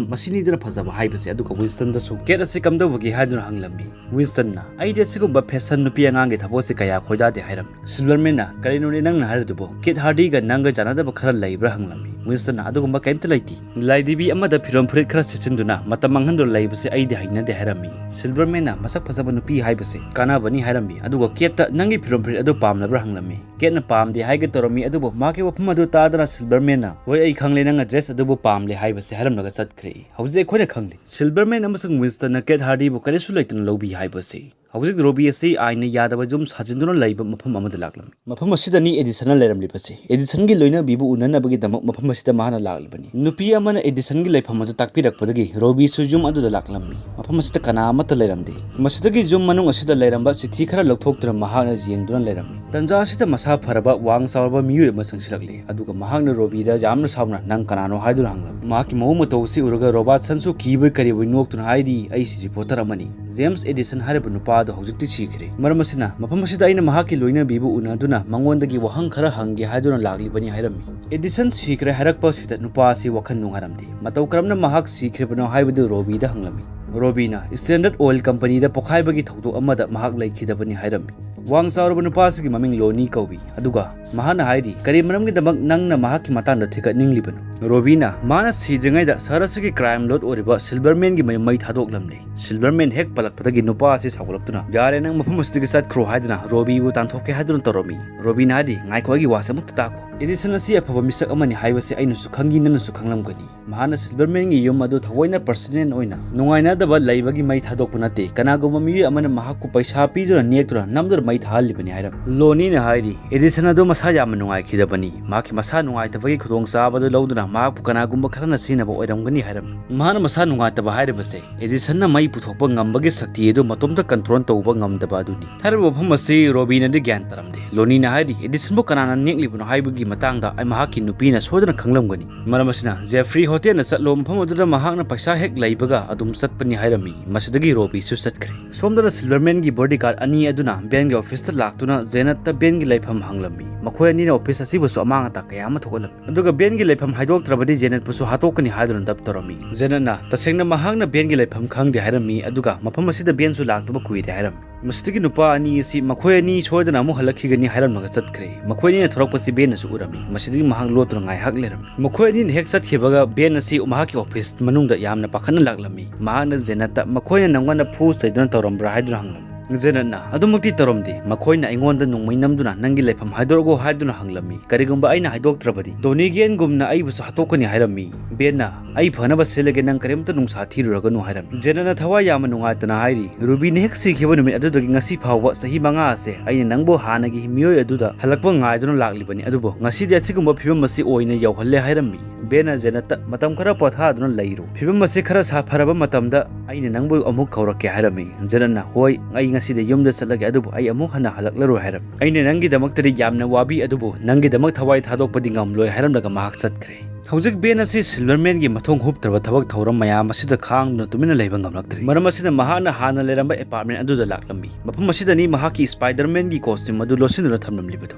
"ꯃꯁꯤꯅꯤꯗꯅ ꯐꯖꯕ ꯍꯥꯏꯕꯁꯦ", ꯑꯗꯨꯒ ꯋꯤꯟꯁꯇꯟꯗꯁꯨ "ꯀꯦꯠ ꯑꯁꯤ ꯀꯝꯗꯧꯕꯒꯦ?" ꯍꯥꯏꯗꯨꯅ ꯍꯪꯂꯝꯃꯤ꯫ ꯋꯤꯟꯁꯇꯟꯅ, "ꯑꯩꯗꯤ ꯑꯁꯤꯒꯨꯝꯕ ꯐꯦꯁꯟ ꯅꯨꯄꯤ ꯑꯉꯥꯡꯒꯤ ꯊꯕꯛꯁꯦ ꯀꯌꯥ ꯈꯣꯏꯗꯥꯗꯦ" ꯍꯥꯏꯔꯝꯃꯤ꯫ ꯁꯤꯜꯚꯔꯃꯦꯟꯅ, "ꯀꯔꯤꯅꯣꯅꯦ ꯅꯪꯅ ꯍꯥꯏꯔꯤꯗꯨꯕꯣ? ꯀꯦꯠ ꯍꯥꯔꯗꯤꯒ ꯅꯪꯒ ꯆꯥꯟꯅꯗꯕ ꯈꯔ ꯂꯩꯕ꯭ꯔꯥ?" ꯍꯪꯂꯝꯃꯤ꯫ ꯋꯤꯟꯁꯇꯟꯅ, "ꯑꯗꯨꯒꯨꯝꯕ ꯀꯔꯤꯝꯇ ꯂꯩꯇꯦ꯫ ꯂꯥꯏꯙꯤꯕꯤ ꯑꯃꯗ ꯐꯤꯔꯣꯜ ꯐꯨꯔꯤꯠ ꯈꯔ ꯁꯦꯠꯆꯤꯟꯗꯨꯅ ꯃꯇꯝ ꯃꯥꯡꯍꯟꯗꯨꯅ ꯂꯩꯕꯁꯦ ꯑꯩꯗꯤ ꯍꯩꯅꯗꯦ" ꯍꯥꯏꯔꯝꯃꯤ꯫ ꯁꯤꯜꯚꯔꯃꯦꯟꯅ, "ꯃꯁꯛ ꯐꯖꯕ ꯅꯨꯄꯤ ꯍꯥꯏꯕꯁꯦ ꯀꯥꯟꯅꯕꯅꯤ" ꯍꯥꯏꯔꯝꯃꯤ꯫ ꯑꯗꯨꯒ ꯀꯦꯠꯇ, "ꯅꯪꯒꯤ ꯐꯤꯔꯣꯜ ꯐꯨꯔꯤꯠ ꯑꯗꯨ ꯄꯥꯝꯂꯕ꯭ꯔꯥ?" ꯍꯪꯂꯝꯃꯤ꯫ ꯀꯦꯠꯅ ꯄꯥꯝꯗꯦ ꯍꯥꯏꯒꯦ ꯇꯧꯔꯝꯃꯤ, ꯑꯗꯨꯕꯨ ꯃꯍꯥꯛꯀꯤ ꯋꯥꯐꯝ ꯑꯗꯨ ꯇꯥ ꯑꯗꯨꯅ ꯁꯤꯜꯚꯔꯃꯦꯟꯅ, "ꯍꯣꯏ, ꯑꯩ ꯈꯪꯂꯦ, ꯅꯪ ꯑꯦꯗ꯭ꯔꯦꯁ ꯑꯗꯨꯕꯨ ꯄꯥꯝꯂꯦ" ꯍꯥꯏꯕꯁꯦ ꯍꯥꯏꯔꯝꯂꯒ ꯆꯠꯈ꯭ꯔꯦ꯫ ꯍꯧꯖꯤꯛ ꯑꯩꯈꯣꯏꯅ ꯈꯪꯂꯦ, ꯁꯤꯜꯚꯔꯃꯦꯟ ꯑꯃꯁꯨꯡ ꯋꯤꯟꯁꯇꯟꯅ ꯀꯦꯠ ꯍꯥꯔꯗꯤꯕꯨ ꯀꯔꯤꯁꯨ ꯂꯩꯇꯅ ꯂꯧꯕꯤ ꯍꯥꯏꯕꯁꯤ꯫ ꯍꯧꯖꯤꯛ ꯔꯣꯕꯤ ꯑꯁꯤ ꯑꯥꯏꯟꯅ ꯌꯥꯗꯕ ꯌꯨꯝ ꯁꯥꯖꯤꯟꯗꯨꯅ ꯂꯩꯕ ꯃꯐꯝ ꯑꯃꯗ ꯂꯥꯛꯂꯝꯃꯤ꯫ ꯃꯐꯝ ꯑꯁꯤꯗꯅꯤ ꯑꯦꯗꯤꯁꯟꯅ ꯂꯩꯔꯝꯂꯤꯕꯁꯤ꯫ ꯑꯦꯗꯤꯁꯟꯒꯤ ꯂꯣꯏꯅꯕꯤꯕꯨ ꯎꯅꯅꯕꯒꯤꯗꯃꯛ ꯃꯐꯝ ꯑꯁꯤꯗ ꯃꯍꯥꯛꯅ ꯂꯥꯛꯂꯤꯕꯅꯤ꯫ ꯅꯨꯄꯤ ꯑꯃꯅ ꯑꯦꯗꯤꯁꯟꯒꯤ ꯂꯩꯐꯝ ꯑꯗꯨ ꯇꯥꯛꯄꯤꯔꯛꯄꯗꯒꯤ ꯔꯣꯕꯤꯁꯨ ꯌꯨꯝ ꯑꯗꯨꯗ ꯂꯥꯛꯂꯝꯃꯤ꯫ ꯃꯐꯝ ꯑꯁꯤꯗ ꯀꯅꯥ ꯑꯃꯠꯇ ꯂꯩꯔꯝꯗꯦ꯫ ꯃꯁꯤꯗꯒꯤ ꯌꯨꯝ ꯃꯅꯨꯡ ꯑꯁꯤꯗ ꯂꯩꯔꯝꯕ ꯆꯤꯊꯤ ꯈꯔ ꯂꯧꯊꯣꯛꯇꯨꯅ ꯃꯍꯥꯛꯅ ꯌꯦꯡꯗꯨꯅ ꯂꯩꯔꯝꯃꯤ꯫ ꯇꯟꯖꯥ ꯑꯁꯤꯗ ꯃꯁꯥ ꯐꯔꯕ ꯋꯥꯡ ꯆꯥꯎꯔꯕ ꯃꯤꯑꯣꯏ ꯑꯃ ꯆꯪꯁꯤꯜꯂꯛꯂꯦ, ꯑꯗꯨꯒ ꯃꯍꯥꯛꯅ ꯔꯣꯕꯤꯗ ꯌꯥꯝꯅ ꯁꯥꯎꯅ, "ꯅꯪ ꯀꯅꯥꯅꯣ?" ꯍꯥꯏꯗꯨꯅ ꯍꯪꯂꯝꯃꯤ꯫ ꯃꯍꯥꯛꯀꯤ ꯃꯑꯣꯡ ꯃꯇꯧ ꯑꯁꯤ ꯎꯔꯒ ꯔꯣꯕꯥꯔꯠꯁꯟꯁꯨ ꯀꯤꯕꯣꯏ ꯀꯔꯤꯕꯣꯏ ꯅꯣꯛꯇꯨꯅ ꯍꯥꯏꯔꯤ, "ꯑꯩꯁꯤ ꯔꯤꯄꯣꯔꯇꯔ ꯑꯃꯅꯤ꯫ ꯖꯦꯝꯁ ꯑꯦꯗꯤꯁꯟ ꯍꯥꯏꯔꯤꯕ ꯅꯨꯄꯥ ꯑꯗꯨ ꯍꯧꯖꯤꯛꯇꯤ ꯁꯤꯈ꯭ꯔꯦ꯫ ꯃꯔꯝ ꯑꯁꯤꯅ, ꯃꯐꯝ ꯑꯁꯤꯗ ꯑꯩꯅ ꯃꯍꯥꯛꯀꯤ ꯂꯣꯏꯅꯕꯤꯕꯨ ꯎꯅꯗꯨꯅ ꯃꯉꯣꯟꯗꯒꯤ ꯋꯥꯍꯪ ꯈꯔ ꯍꯪꯒꯦ ꯍꯥꯏꯗꯨꯅ ꯂꯥꯛꯂꯤꯕꯅꯤ" ꯍꯥꯏꯔꯝꯃꯤ꯫ ꯑꯦꯗꯤꯁꯟ ꯁꯤꯈ꯭ꯔꯦ ꯍꯥꯏꯔꯛꯄ ꯑꯁꯤꯗ ꯅꯨꯄꯥ ꯑꯁꯤ ꯋꯥꯈꯜ ꯅꯨꯡꯉꯥꯏꯔꯝꯗꯦ꯫ ꯃꯇꯧ ꯀꯔꯝꯅ ꯃꯍꯥꯛ ꯁꯤꯈ꯭ꯔꯤꯕꯅꯣ ꯍꯥꯏꯕꯗꯨ ꯔꯣꯕꯤꯗ ꯍꯪꯂꯝꯃꯤ꯫ ꯔꯣꯕꯤꯅ, "ꯁ꯭ꯇꯦꯟꯗꯔꯗ ꯑꯣꯏꯜ ꯀꯝꯄꯅꯤꯗ ꯄꯣꯈꯥꯏꯕꯒꯤ ꯊꯧꯗꯣꯛ ꯑꯃꯗ ꯃꯍꯥꯛ ꯂꯩꯈꯤꯗꯕꯅꯤ" ꯍꯥꯏꯔꯝꯃꯤ꯫ ꯋꯥꯡ ꯆꯥꯎꯔꯕ ꯅꯨꯄꯥ ꯑꯁꯤꯒꯤ ꯃꯃꯤꯡ ꯂꯣꯅꯤ ꯀꯧꯏ, ꯑꯗꯨꯒ ꯃꯍꯥꯛꯅ ꯍꯥꯏꯔꯤ, "ꯀꯔꯤ ꯃꯔꯝꯒꯤꯗꯃꯛ ꯅꯪꯅ ꯃꯍꯥꯛꯀꯤ ꯃꯇꯥꯡꯗ ꯊꯤꯒꯠꯅꯤꯡꯂꯤꯕꯅꯣ?" ꯔꯣꯕꯤꯅ, "ꯃꯍꯥꯛꯅ ꯁꯤꯗ꯭ꯔꯤꯉꯩꯗ ꯁꯍꯔ ꯑꯁꯤꯒꯤ ꯀ꯭ꯔꯥꯏꯝ ꯂꯣꯔꯗ ꯑꯣꯏꯔꯤꯕ ꯁꯤꯜꯚꯔꯃꯦꯟꯒꯤ ꯃꯌꯨꯝ ꯃꯩ ꯊꯥꯗꯣꯛꯂꯝꯂꯦ꯫" ꯁꯤꯜꯚꯔꯃꯦꯟ ꯍꯦꯛ ꯄꯜꯂꯛꯄꯗꯒꯤ ꯅꯨꯄꯥ ꯑꯁꯤ ꯁꯥꯎꯒꯠꯂꯛꯇꯨꯅ, "ꯌꯥꯔꯦ, ꯅꯪ ꯃꯐꯝ ꯑꯁꯤꯗꯒꯤ ꯆꯠꯈ꯭ꯔꯣ" ꯍꯥꯏꯗꯨꯅ ꯔꯣꯕꯤꯕꯨ ꯇꯥꯟꯊꯣꯛꯀꯦ ꯍꯥꯏꯗꯨꯅ ꯇꯧꯔꯝꯃꯤ꯫ ꯔꯣꯕꯤꯅ ꯍꯥꯏꯔꯤ, "ꯉꯥꯏꯈꯣ, ꯑꯩꯒꯤ ꯋꯥꯁꯦ ꯑꯃꯨꯛꯇ ꯇꯥꯈꯣ꯫ ꯑꯦꯗꯤꯁꯟ ꯑꯁꯤ ꯑꯐꯕ ꯃꯤꯁꯛ ꯑꯃꯅꯤ ꯍꯥꯏꯕꯁꯤ ꯑꯩꯅꯁꯨ ꯈꯪꯉꯤ, ꯅꯪꯅꯁꯨ ꯈꯪꯂꯝꯒꯅꯤ꯫ ꯃꯍꯥꯛꯅ ꯁꯤꯜꯚꯔꯃꯦꯟꯒꯤ ꯌꯨꯝ ꯑꯗꯨ ꯊꯑꯣꯏꯅ ꯄꯔꯁꯅꯦꯜ ꯑꯣꯏꯅ ꯅꯨꯡꯉꯥꯏꯅꯗꯕ ꯂꯩꯕꯒꯤ ꯃꯩ ꯊꯥꯗꯣꯛꯄ ꯅꯠꯇꯦ꯫ ꯀꯅꯥꯒꯨꯝꯕ ꯃꯤꯑꯣꯏ ꯑꯃꯅ ꯃꯍꯥꯛꯄꯨ ꯄꯩꯁꯥ ꯄꯤꯗꯨꯅ ꯅꯦꯛꯇꯨꯅ ꯅꯝꯗꯨꯅ ꯃꯩ ꯊꯥꯍꯜꯂꯤꯕꯅꯤ" ꯍꯥꯏꯔꯝꯃꯤ꯫ ꯂꯣꯅꯤꯅ ꯍꯥꯏꯔꯤ, "ꯑꯦꯗꯤꯁꯟ ꯑꯗꯨ ꯃꯁꯥ ꯌꯥꯝꯅ ꯅꯨꯡꯉꯥꯏꯈꯤꯗꯕꯅꯤ꯫ ꯃꯍꯥꯛꯀꯤ ꯃꯁꯥ ꯅꯨꯡꯉꯥꯏꯇꯕꯒꯤ ꯈꯨꯗꯣꯡꯆꯥꯕ ꯑꯗꯨ ꯂꯧꯗꯨꯅ ꯃꯍꯥꯛꯄꯨ ꯀꯅꯥꯒꯨꯝꯕ ꯈꯔꯅ ꯁꯤꯖꯤꯟꯅꯕ ꯑꯣꯏꯔꯝꯒꯅꯤ" ꯍꯥꯏꯔꯝꯃꯤ꯫ ꯃꯍꯥꯛꯅ ꯃꯁꯥ ꯅꯨꯡꯉꯥꯏꯇꯕ ꯍꯥꯏꯔꯤꯕꯁꯦ ꯑꯦꯗꯤꯁꯟꯅ ꯃꯩ ꯄꯨꯊꯣꯛꯄ ꯉꯝꯕꯒꯤ ꯁꯛꯇꯤ ꯑꯗꯨ ꯃꯇꯣꯝꯇ ꯀꯟꯇ꯭ꯔꯣꯜ ꯇꯧꯕ ꯉꯝꯗꯕ ꯑꯗꯨꯅꯤ꯫ ꯍꯥꯏꯔꯤꯕ ꯋꯥꯐꯝ ꯑꯁꯤ ꯔꯣꯕꯤꯅꯗꯤ ꯒ꯭ꯌꯥꯟ ꯇꯥꯔꯝꯗꯦ꯫ ꯂꯣꯅꯤꯅ ꯍꯥꯏꯔꯤ, "ꯑꯦꯗꯤꯁꯟꯕꯨ ꯀꯅꯥꯅ ꯅꯦꯛꯂꯤꯕꯅꯣ ꯍꯥꯏꯕꯒꯤ ꯃꯇꯥꯡꯗ ꯑꯩ ꯃꯍꯥꯛꯀꯤ ꯅꯨꯄꯤꯅ ꯁꯣꯏꯗꯅ ꯈꯪꯂꯝꯒꯅꯤ꯫ ꯃꯔꯝ ꯑꯁꯤꯅ ꯖꯦꯐ꯭ꯔꯤ ꯍꯣꯇꯦꯜꯗ ꯆꯠꯂꯣ, ꯃꯐꯝ ꯑꯗꯨꯗ ꯃꯍꯥꯛꯅ ꯄꯩꯁꯥ ꯍꯦꯛ ꯂꯩꯕꯒ ꯑꯗꯨꯝ ꯆꯠꯄꯅꯤ" ꯍꯥꯏꯔꯝꯃꯤ꯫ ꯃꯁꯤꯗꯒꯤ ꯔꯣꯕꯤꯁꯨ ꯆꯠꯈ꯭ꯔꯦ꯫ ꯁꯣꯝꯗꯅ ꯁꯤꯜꯚꯔꯃꯦꯟꯒꯤ ꯕꯣꯗꯤꯒꯥꯔꯗ ꯑꯅꯤ ꯑꯗꯨꯅ ꯕꯦꯟꯒꯤ ꯑꯣꯐꯤꯁꯇ ꯂꯥꯛꯇꯨꯅ ꯖꯦꯅꯠꯇ ꯕꯦꯟꯒꯤ ꯂꯩꯐꯝ ꯍꯪꯂꯝꯃꯤ꯫ ꯃꯈꯣꯏ ꯑꯅꯤꯅ ꯑꯣꯐꯤꯁ ꯑꯁꯤꯕꯨꯁꯨ ꯑꯃꯥꯡ ꯑꯇꯥ ꯀꯌꯥ ꯑꯃ ꯊꯣꯛꯍꯜꯂꯝꯃꯤ꯫ ꯑꯗꯨꯒ ꯕꯦꯟꯒꯤ ꯂꯩꯐꯝ ꯍꯥꯏꯗꯣꯛꯇ꯭ꯔꯕꯗꯤ ꯖꯦꯅꯠꯄꯨꯁꯨ ꯍꯥꯠꯇꯣꯛꯀꯅꯤ ꯍꯥꯏꯗꯨꯅ ꯗꯞ ꯇꯧꯔꯝꯃꯤ꯫ ꯖꯦꯅꯠꯅ ꯇꯁꯦꯡꯅ ꯃꯍꯥꯛꯅ ꯕꯦꯟꯒꯤ ꯂꯩꯐꯝ ꯈꯪꯗꯦ ꯍꯥꯏꯔꯝꯃꯤ, ꯑꯗꯨꯒ ꯃꯐꯝ ꯑꯁꯤꯗ ꯕꯦꯟꯁꯨ ꯂꯥꯛꯇꯕ ꯀꯨꯏꯔꯦ ꯍꯥꯏꯔꯝꯃꯤ꯫ ꯃꯁꯤꯗꯒꯤ ꯅꯨꯄꯥ ꯑꯅꯤ ꯑꯁꯤ ꯃꯈꯣꯏ ꯑꯅꯤ ꯁꯣꯏꯗꯅ ꯑꯃꯨꯛ ꯍꯜꯂꯛꯈꯤꯒꯅꯤ ꯍꯥꯏꯔꯝꯂꯒ ꯆꯠꯈ꯭ꯔꯦ꯫ ꯃꯈꯣꯏ ꯑꯅꯤꯅ ꯊꯣꯔꯛꯄꯁꯤ ꯕꯦꯟꯅꯁꯨ ꯎꯔꯝꯃꯤ꯫ ꯃꯁꯤꯗꯒꯤ ꯃꯍꯥꯛ ꯂꯣꯠꯇꯨꯅ ꯉꯥꯏꯍꯥꯛ ꯂꯩꯔꯝꯃꯤ꯫ ꯃꯈꯣꯏ ꯑꯅꯤꯅ ꯍꯦꯛ ꯆꯠꯈꯤꯕꯒ ꯕꯦꯟ ꯑꯁꯤ ꯃꯍꯥꯛꯀꯤ ꯑꯣꯐꯤꯁ ꯃꯅꯨꯡꯗ ꯌꯥꯝꯅ ꯄꯥꯈꯠꯅ ꯂꯥꯛꯂꯝꯃꯤ꯫ ꯃꯍꯥꯛꯅ ꯖꯦꯅꯠꯇ, "ꯃꯈꯣꯏꯅ ꯅꯪꯉꯣꯟꯗ ꯐꯨ ꯆꯩꯗꯨꯅ ꯇꯧꯔꯝꯕ꯭ꯔꯥ?" ꯍꯥꯏꯗꯨꯅ ꯍꯪꯂꯝꯃꯤ꯫ ꯖꯦꯅꯠꯅ, "ꯑꯗꯨꯃꯛꯇꯤ ꯇꯧꯔꯝꯗꯦ꯫ ꯃꯈꯣꯏꯅ ꯑꯩꯉꯣꯟꯗ ꯅꯣꯡꯃꯩ ꯅꯝꯗꯨꯅ ꯅꯪꯒꯤ ꯂꯩꯐꯝ ꯍꯥꯏꯗꯣꯔꯛꯎ ꯍꯥꯏꯗꯨꯅ ꯍꯪꯂꯝꯃꯤ꯫ ꯀꯔꯤꯒꯨꯝꯕ ꯑꯩꯅ ꯍꯥꯏꯗꯣꯛꯇ꯭ꯔꯕꯗꯤ ꯗꯣꯅꯤꯒꯤꯌꯟꯒꯨꯝꯅ ꯑꯩꯕꯨꯁꯨ ꯍꯥꯠꯇꯣꯛꯀꯅꯤ ꯍꯥꯏꯔꯝꯃꯤ꯫" ꯕꯦꯟꯅ, "ꯑꯩ ꯐꯅꯕ ꯁꯤꯜꯂꯒꯦ, ꯅꯪ ꯀꯔꯤꯝꯇ ꯅꯨꯡꯁꯥ ꯊꯤꯔꯨꯔꯒꯅꯨ" ꯍꯥꯏꯔꯝꯃꯤ꯫ ꯖꯦꯅꯠꯅ ꯊꯋꯥꯏ ꯌꯥꯝꯅ ꯅꯨꯡꯉꯥꯏꯇꯅ ꯍꯥꯏꯔꯤ, "ꯔꯨꯕꯤꯅ ꯍꯦꯛ ꯁꯤꯈꯤꯕ ꯅꯨꯃꯤꯠ ꯑꯗꯨꯗꯒꯤ ꯉꯁꯤ ꯐꯥꯎꯕ ꯆꯍꯤ ꯃꯉꯥ ꯑꯁꯦ ꯑꯩꯅ ꯅꯪꯕꯨ ꯍꯥꯟꯅꯒꯤ ꯃꯤꯑꯣꯏ ꯑꯗꯨꯗ ꯍꯜꯂꯛꯄ ꯉꯥꯏꯗꯨꯅ ꯂꯥꯛꯂꯤꯕꯅꯤ, ꯑꯗꯨꯕꯨ ꯉꯁꯤꯗꯤ ꯑꯁꯤꯒꯨꯝꯕ ꯐꯤꯕꯝ ꯑꯁꯤ ꯑꯣꯏꯅ ꯌꯧꯍꯜꯂꯦ" ꯍꯥꯏꯔꯝꯃꯤ꯫ ꯕꯦꯟꯅ ꯖꯦꯅꯠꯇ, "ꯃꯇꯝ ꯈꯔ ꯄꯣꯊꯥꯗꯨꯅ ꯂꯩꯔꯨ꯫ ꯐꯤꯕꯝ ꯑꯁꯤ ꯈꯔ ꯁꯥꯐꯔꯕ ꯃꯇꯝꯗ ꯑꯩꯅ ꯅꯪꯕꯨ ꯑꯃꯨꯛ ꯀꯧꯔꯛꯀꯦ" ꯍꯥꯏꯔꯝꯃꯤ꯫ ꯖꯦꯅꯠꯅ, "ꯍꯣꯏ, ꯑꯩ ꯉꯁꯤꯗꯤ ꯌꯨꯝꯗ ꯆꯠꯂꯒꯦ, ꯑꯗꯨꯕꯨ ꯑꯩ ꯑꯃꯨꯛ ꯍꯟꯅ ꯍꯜꯂꯛꯂꯔꯣꯏ" ꯍꯥꯏꯔꯝꯃꯤ꯫ "ꯑꯩꯅ ꯅꯪꯒꯤꯗꯃꯛꯇꯗꯤ ꯌꯥꯝꯅ ꯋꯥꯕꯤ, ꯑꯗꯨꯕꯨ ꯅꯪꯒꯤꯗꯃꯛ ꯊꯋꯥꯏ ꯊꯥꯗꯣꯛꯄꯗꯤ ꯉꯝꯂꯣꯏ" ꯍꯥꯏꯔꯝꯂꯒ ꯃꯍꯥꯛ ꯆꯠꯈ꯭ꯔꯦ꯫ ꯍꯧꯖꯤꯛ ꯕꯦꯟ ꯑꯁꯤ ꯁꯤꯜꯚꯔꯃꯦꯟꯒꯤ ꯃꯊꯣꯡ ꯍꯨꯞꯇ꯭ꯔꯕ ꯊꯕꯛ ꯊꯧꯔꯝ ꯃꯌꯥꯝ ꯑꯁꯤꯗ ꯈꯥꯡꯗꯨꯅ ꯇꯨꯃꯤꯟꯅ ꯂꯩꯕ ꯉꯝꯂꯛꯇ꯭ꯔꯦ꯫ ꯃꯔꯝ ꯑꯁꯤꯅ ꯃꯍꯥꯛꯅ ꯍꯥꯟꯅ ꯂꯩꯔꯝꯕ ꯑꯦꯄꯥꯔꯠꯃꯦꯟ ꯑꯗꯨꯗ ꯂꯥꯛꯂꯝꯃꯤ꯫ ꯃꯐꯝ ꯑꯁꯤꯗꯅꯤ ꯃꯍꯥꯛꯀꯤ ꯁ꯭ꯄꯥꯏꯗꯔꯃꯦꯟꯒꯤ ꯀꯣꯁꯇ꯭ꯌꯨꯝ ꯑꯗꯨ ꯂꯣꯠꯁꯤꯟꯗꯨꯅ ꯊꯝꯂꯝꯂꯤꯕꯗꯨ꯫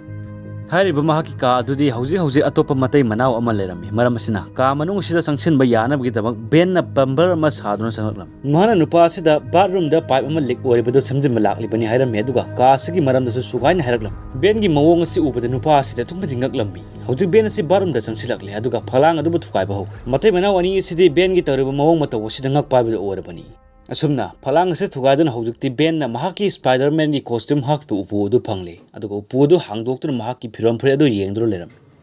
ꯍꯥꯏꯔꯤꯕ ꯃꯍꯥꯛꯀꯤ ꯀꯥ ꯑꯗꯨꯗꯤ ꯍꯧꯖꯤꯛ ꯍꯧꯖꯤꯛ ꯑꯇꯣꯞꯄ ꯃꯇꯩ ꯃꯅꯥꯎ ꯑꯃ ꯂꯩꯔꯝꯃꯤ꯫ ꯃꯔꯝ ꯑꯁꯤꯅ ꯀꯥ ꯃꯅꯨꯡ ꯑꯁꯤꯗ ꯆꯪꯁꯤꯟꯕ ꯌꯥꯅꯕꯒꯤꯗꯃꯛ ꯕꯦꯟꯅ ꯄ꯭ꯂꯝꯕꯔ ꯑꯃ ꯁꯥꯗꯨꯅ ꯆꯪꯂꯛꯂꯝꯃꯤ꯫ ꯃꯍꯥꯛꯅ ꯅꯨꯄꯥ ꯑꯁꯤꯗ ꯕꯥꯠꯔꯨꯝꯗ ꯄꯥꯏꯞ ꯑꯃ ꯂꯤꯛ ꯑꯣꯏꯔꯤꯕꯗꯨ ꯁꯦꯝꯖꯤꯟꯕ ꯂꯥꯛꯂꯤꯕꯅꯤ ꯍꯥꯏꯔꯝꯃꯤ, ꯑꯗꯨꯒ ꯀꯥ ꯑꯁꯤꯒꯤ ꯃꯔꯝꯗꯁꯨ ꯁꯨꯒꯥꯏꯅ ꯍꯥꯏꯔꯛꯂꯝꯃꯤ꯫ ꯕꯦꯟꯒꯤ ꯃꯑꯣꯡ ꯑꯁꯤ ꯎꯕꯗ ꯅꯨꯄꯥ ꯑꯁꯤꯗꯤ ꯑꯗꯨꯛꯀꯤ ꯃꯇꯤꯛ ꯉꯛꯂꯝꯃꯤ꯫ ꯍꯧꯖꯤꯛ ꯕꯦꯟ ꯑꯁꯤ ꯕꯥꯠꯔꯨꯝꯗ ꯆꯪꯁꯤꯜꯂꯛꯂꯦ, ꯑꯗꯨꯒ ꯐꯛꯂꯥꯡ ꯑꯗꯨꯕꯨ ꯊꯨꯒꯥꯏꯕ ꯍꯧꯈ꯭ꯔꯦ꯫ ꯃꯇꯩ ꯃꯅꯥꯎ ꯑꯅꯤ ꯑꯁꯤꯗꯤ ꯕꯦꯟꯒꯤ ꯇꯧꯔꯤꯕ ꯃꯑꯣꯡ ꯃꯇꯧ ꯑꯁꯤꯗ ꯉꯛꯄ ꯍꯥꯏꯕꯗꯨ ꯑꯣꯏꯔꯕꯅꯤ꯫ ꯑꯁꯨꯝꯅ ꯐꯛꯂꯥꯡ ꯑꯁꯤ ꯊꯨꯒꯥꯏꯗꯨꯅ ꯍꯧꯖꯤꯛꯇꯤ ꯕꯦꯟꯅ ꯃꯍꯥꯛꯀꯤ ꯁ꯭ꯄꯥꯏꯗꯔꯃꯦꯟꯒꯤ ꯀꯣꯁꯇ꯭ꯌꯨꯝ ꯍꯥꯞꯈꯤꯕ ꯎꯄꯨ ꯑꯗꯨ ꯐꯪꯂꯦ, ꯑꯗꯨꯒ ꯎꯄꯨ ꯑꯗꯨ ꯍꯥꯡꯗꯣꯛꯇꯨꯅ ꯃꯍꯥꯛꯀꯤ ꯐꯤꯔꯣꯜ ꯐꯨꯔꯤꯠ ꯑꯗꯨ ꯌꯦꯡꯗꯨꯅ ꯂꯩꯔꯝꯃꯤ꯫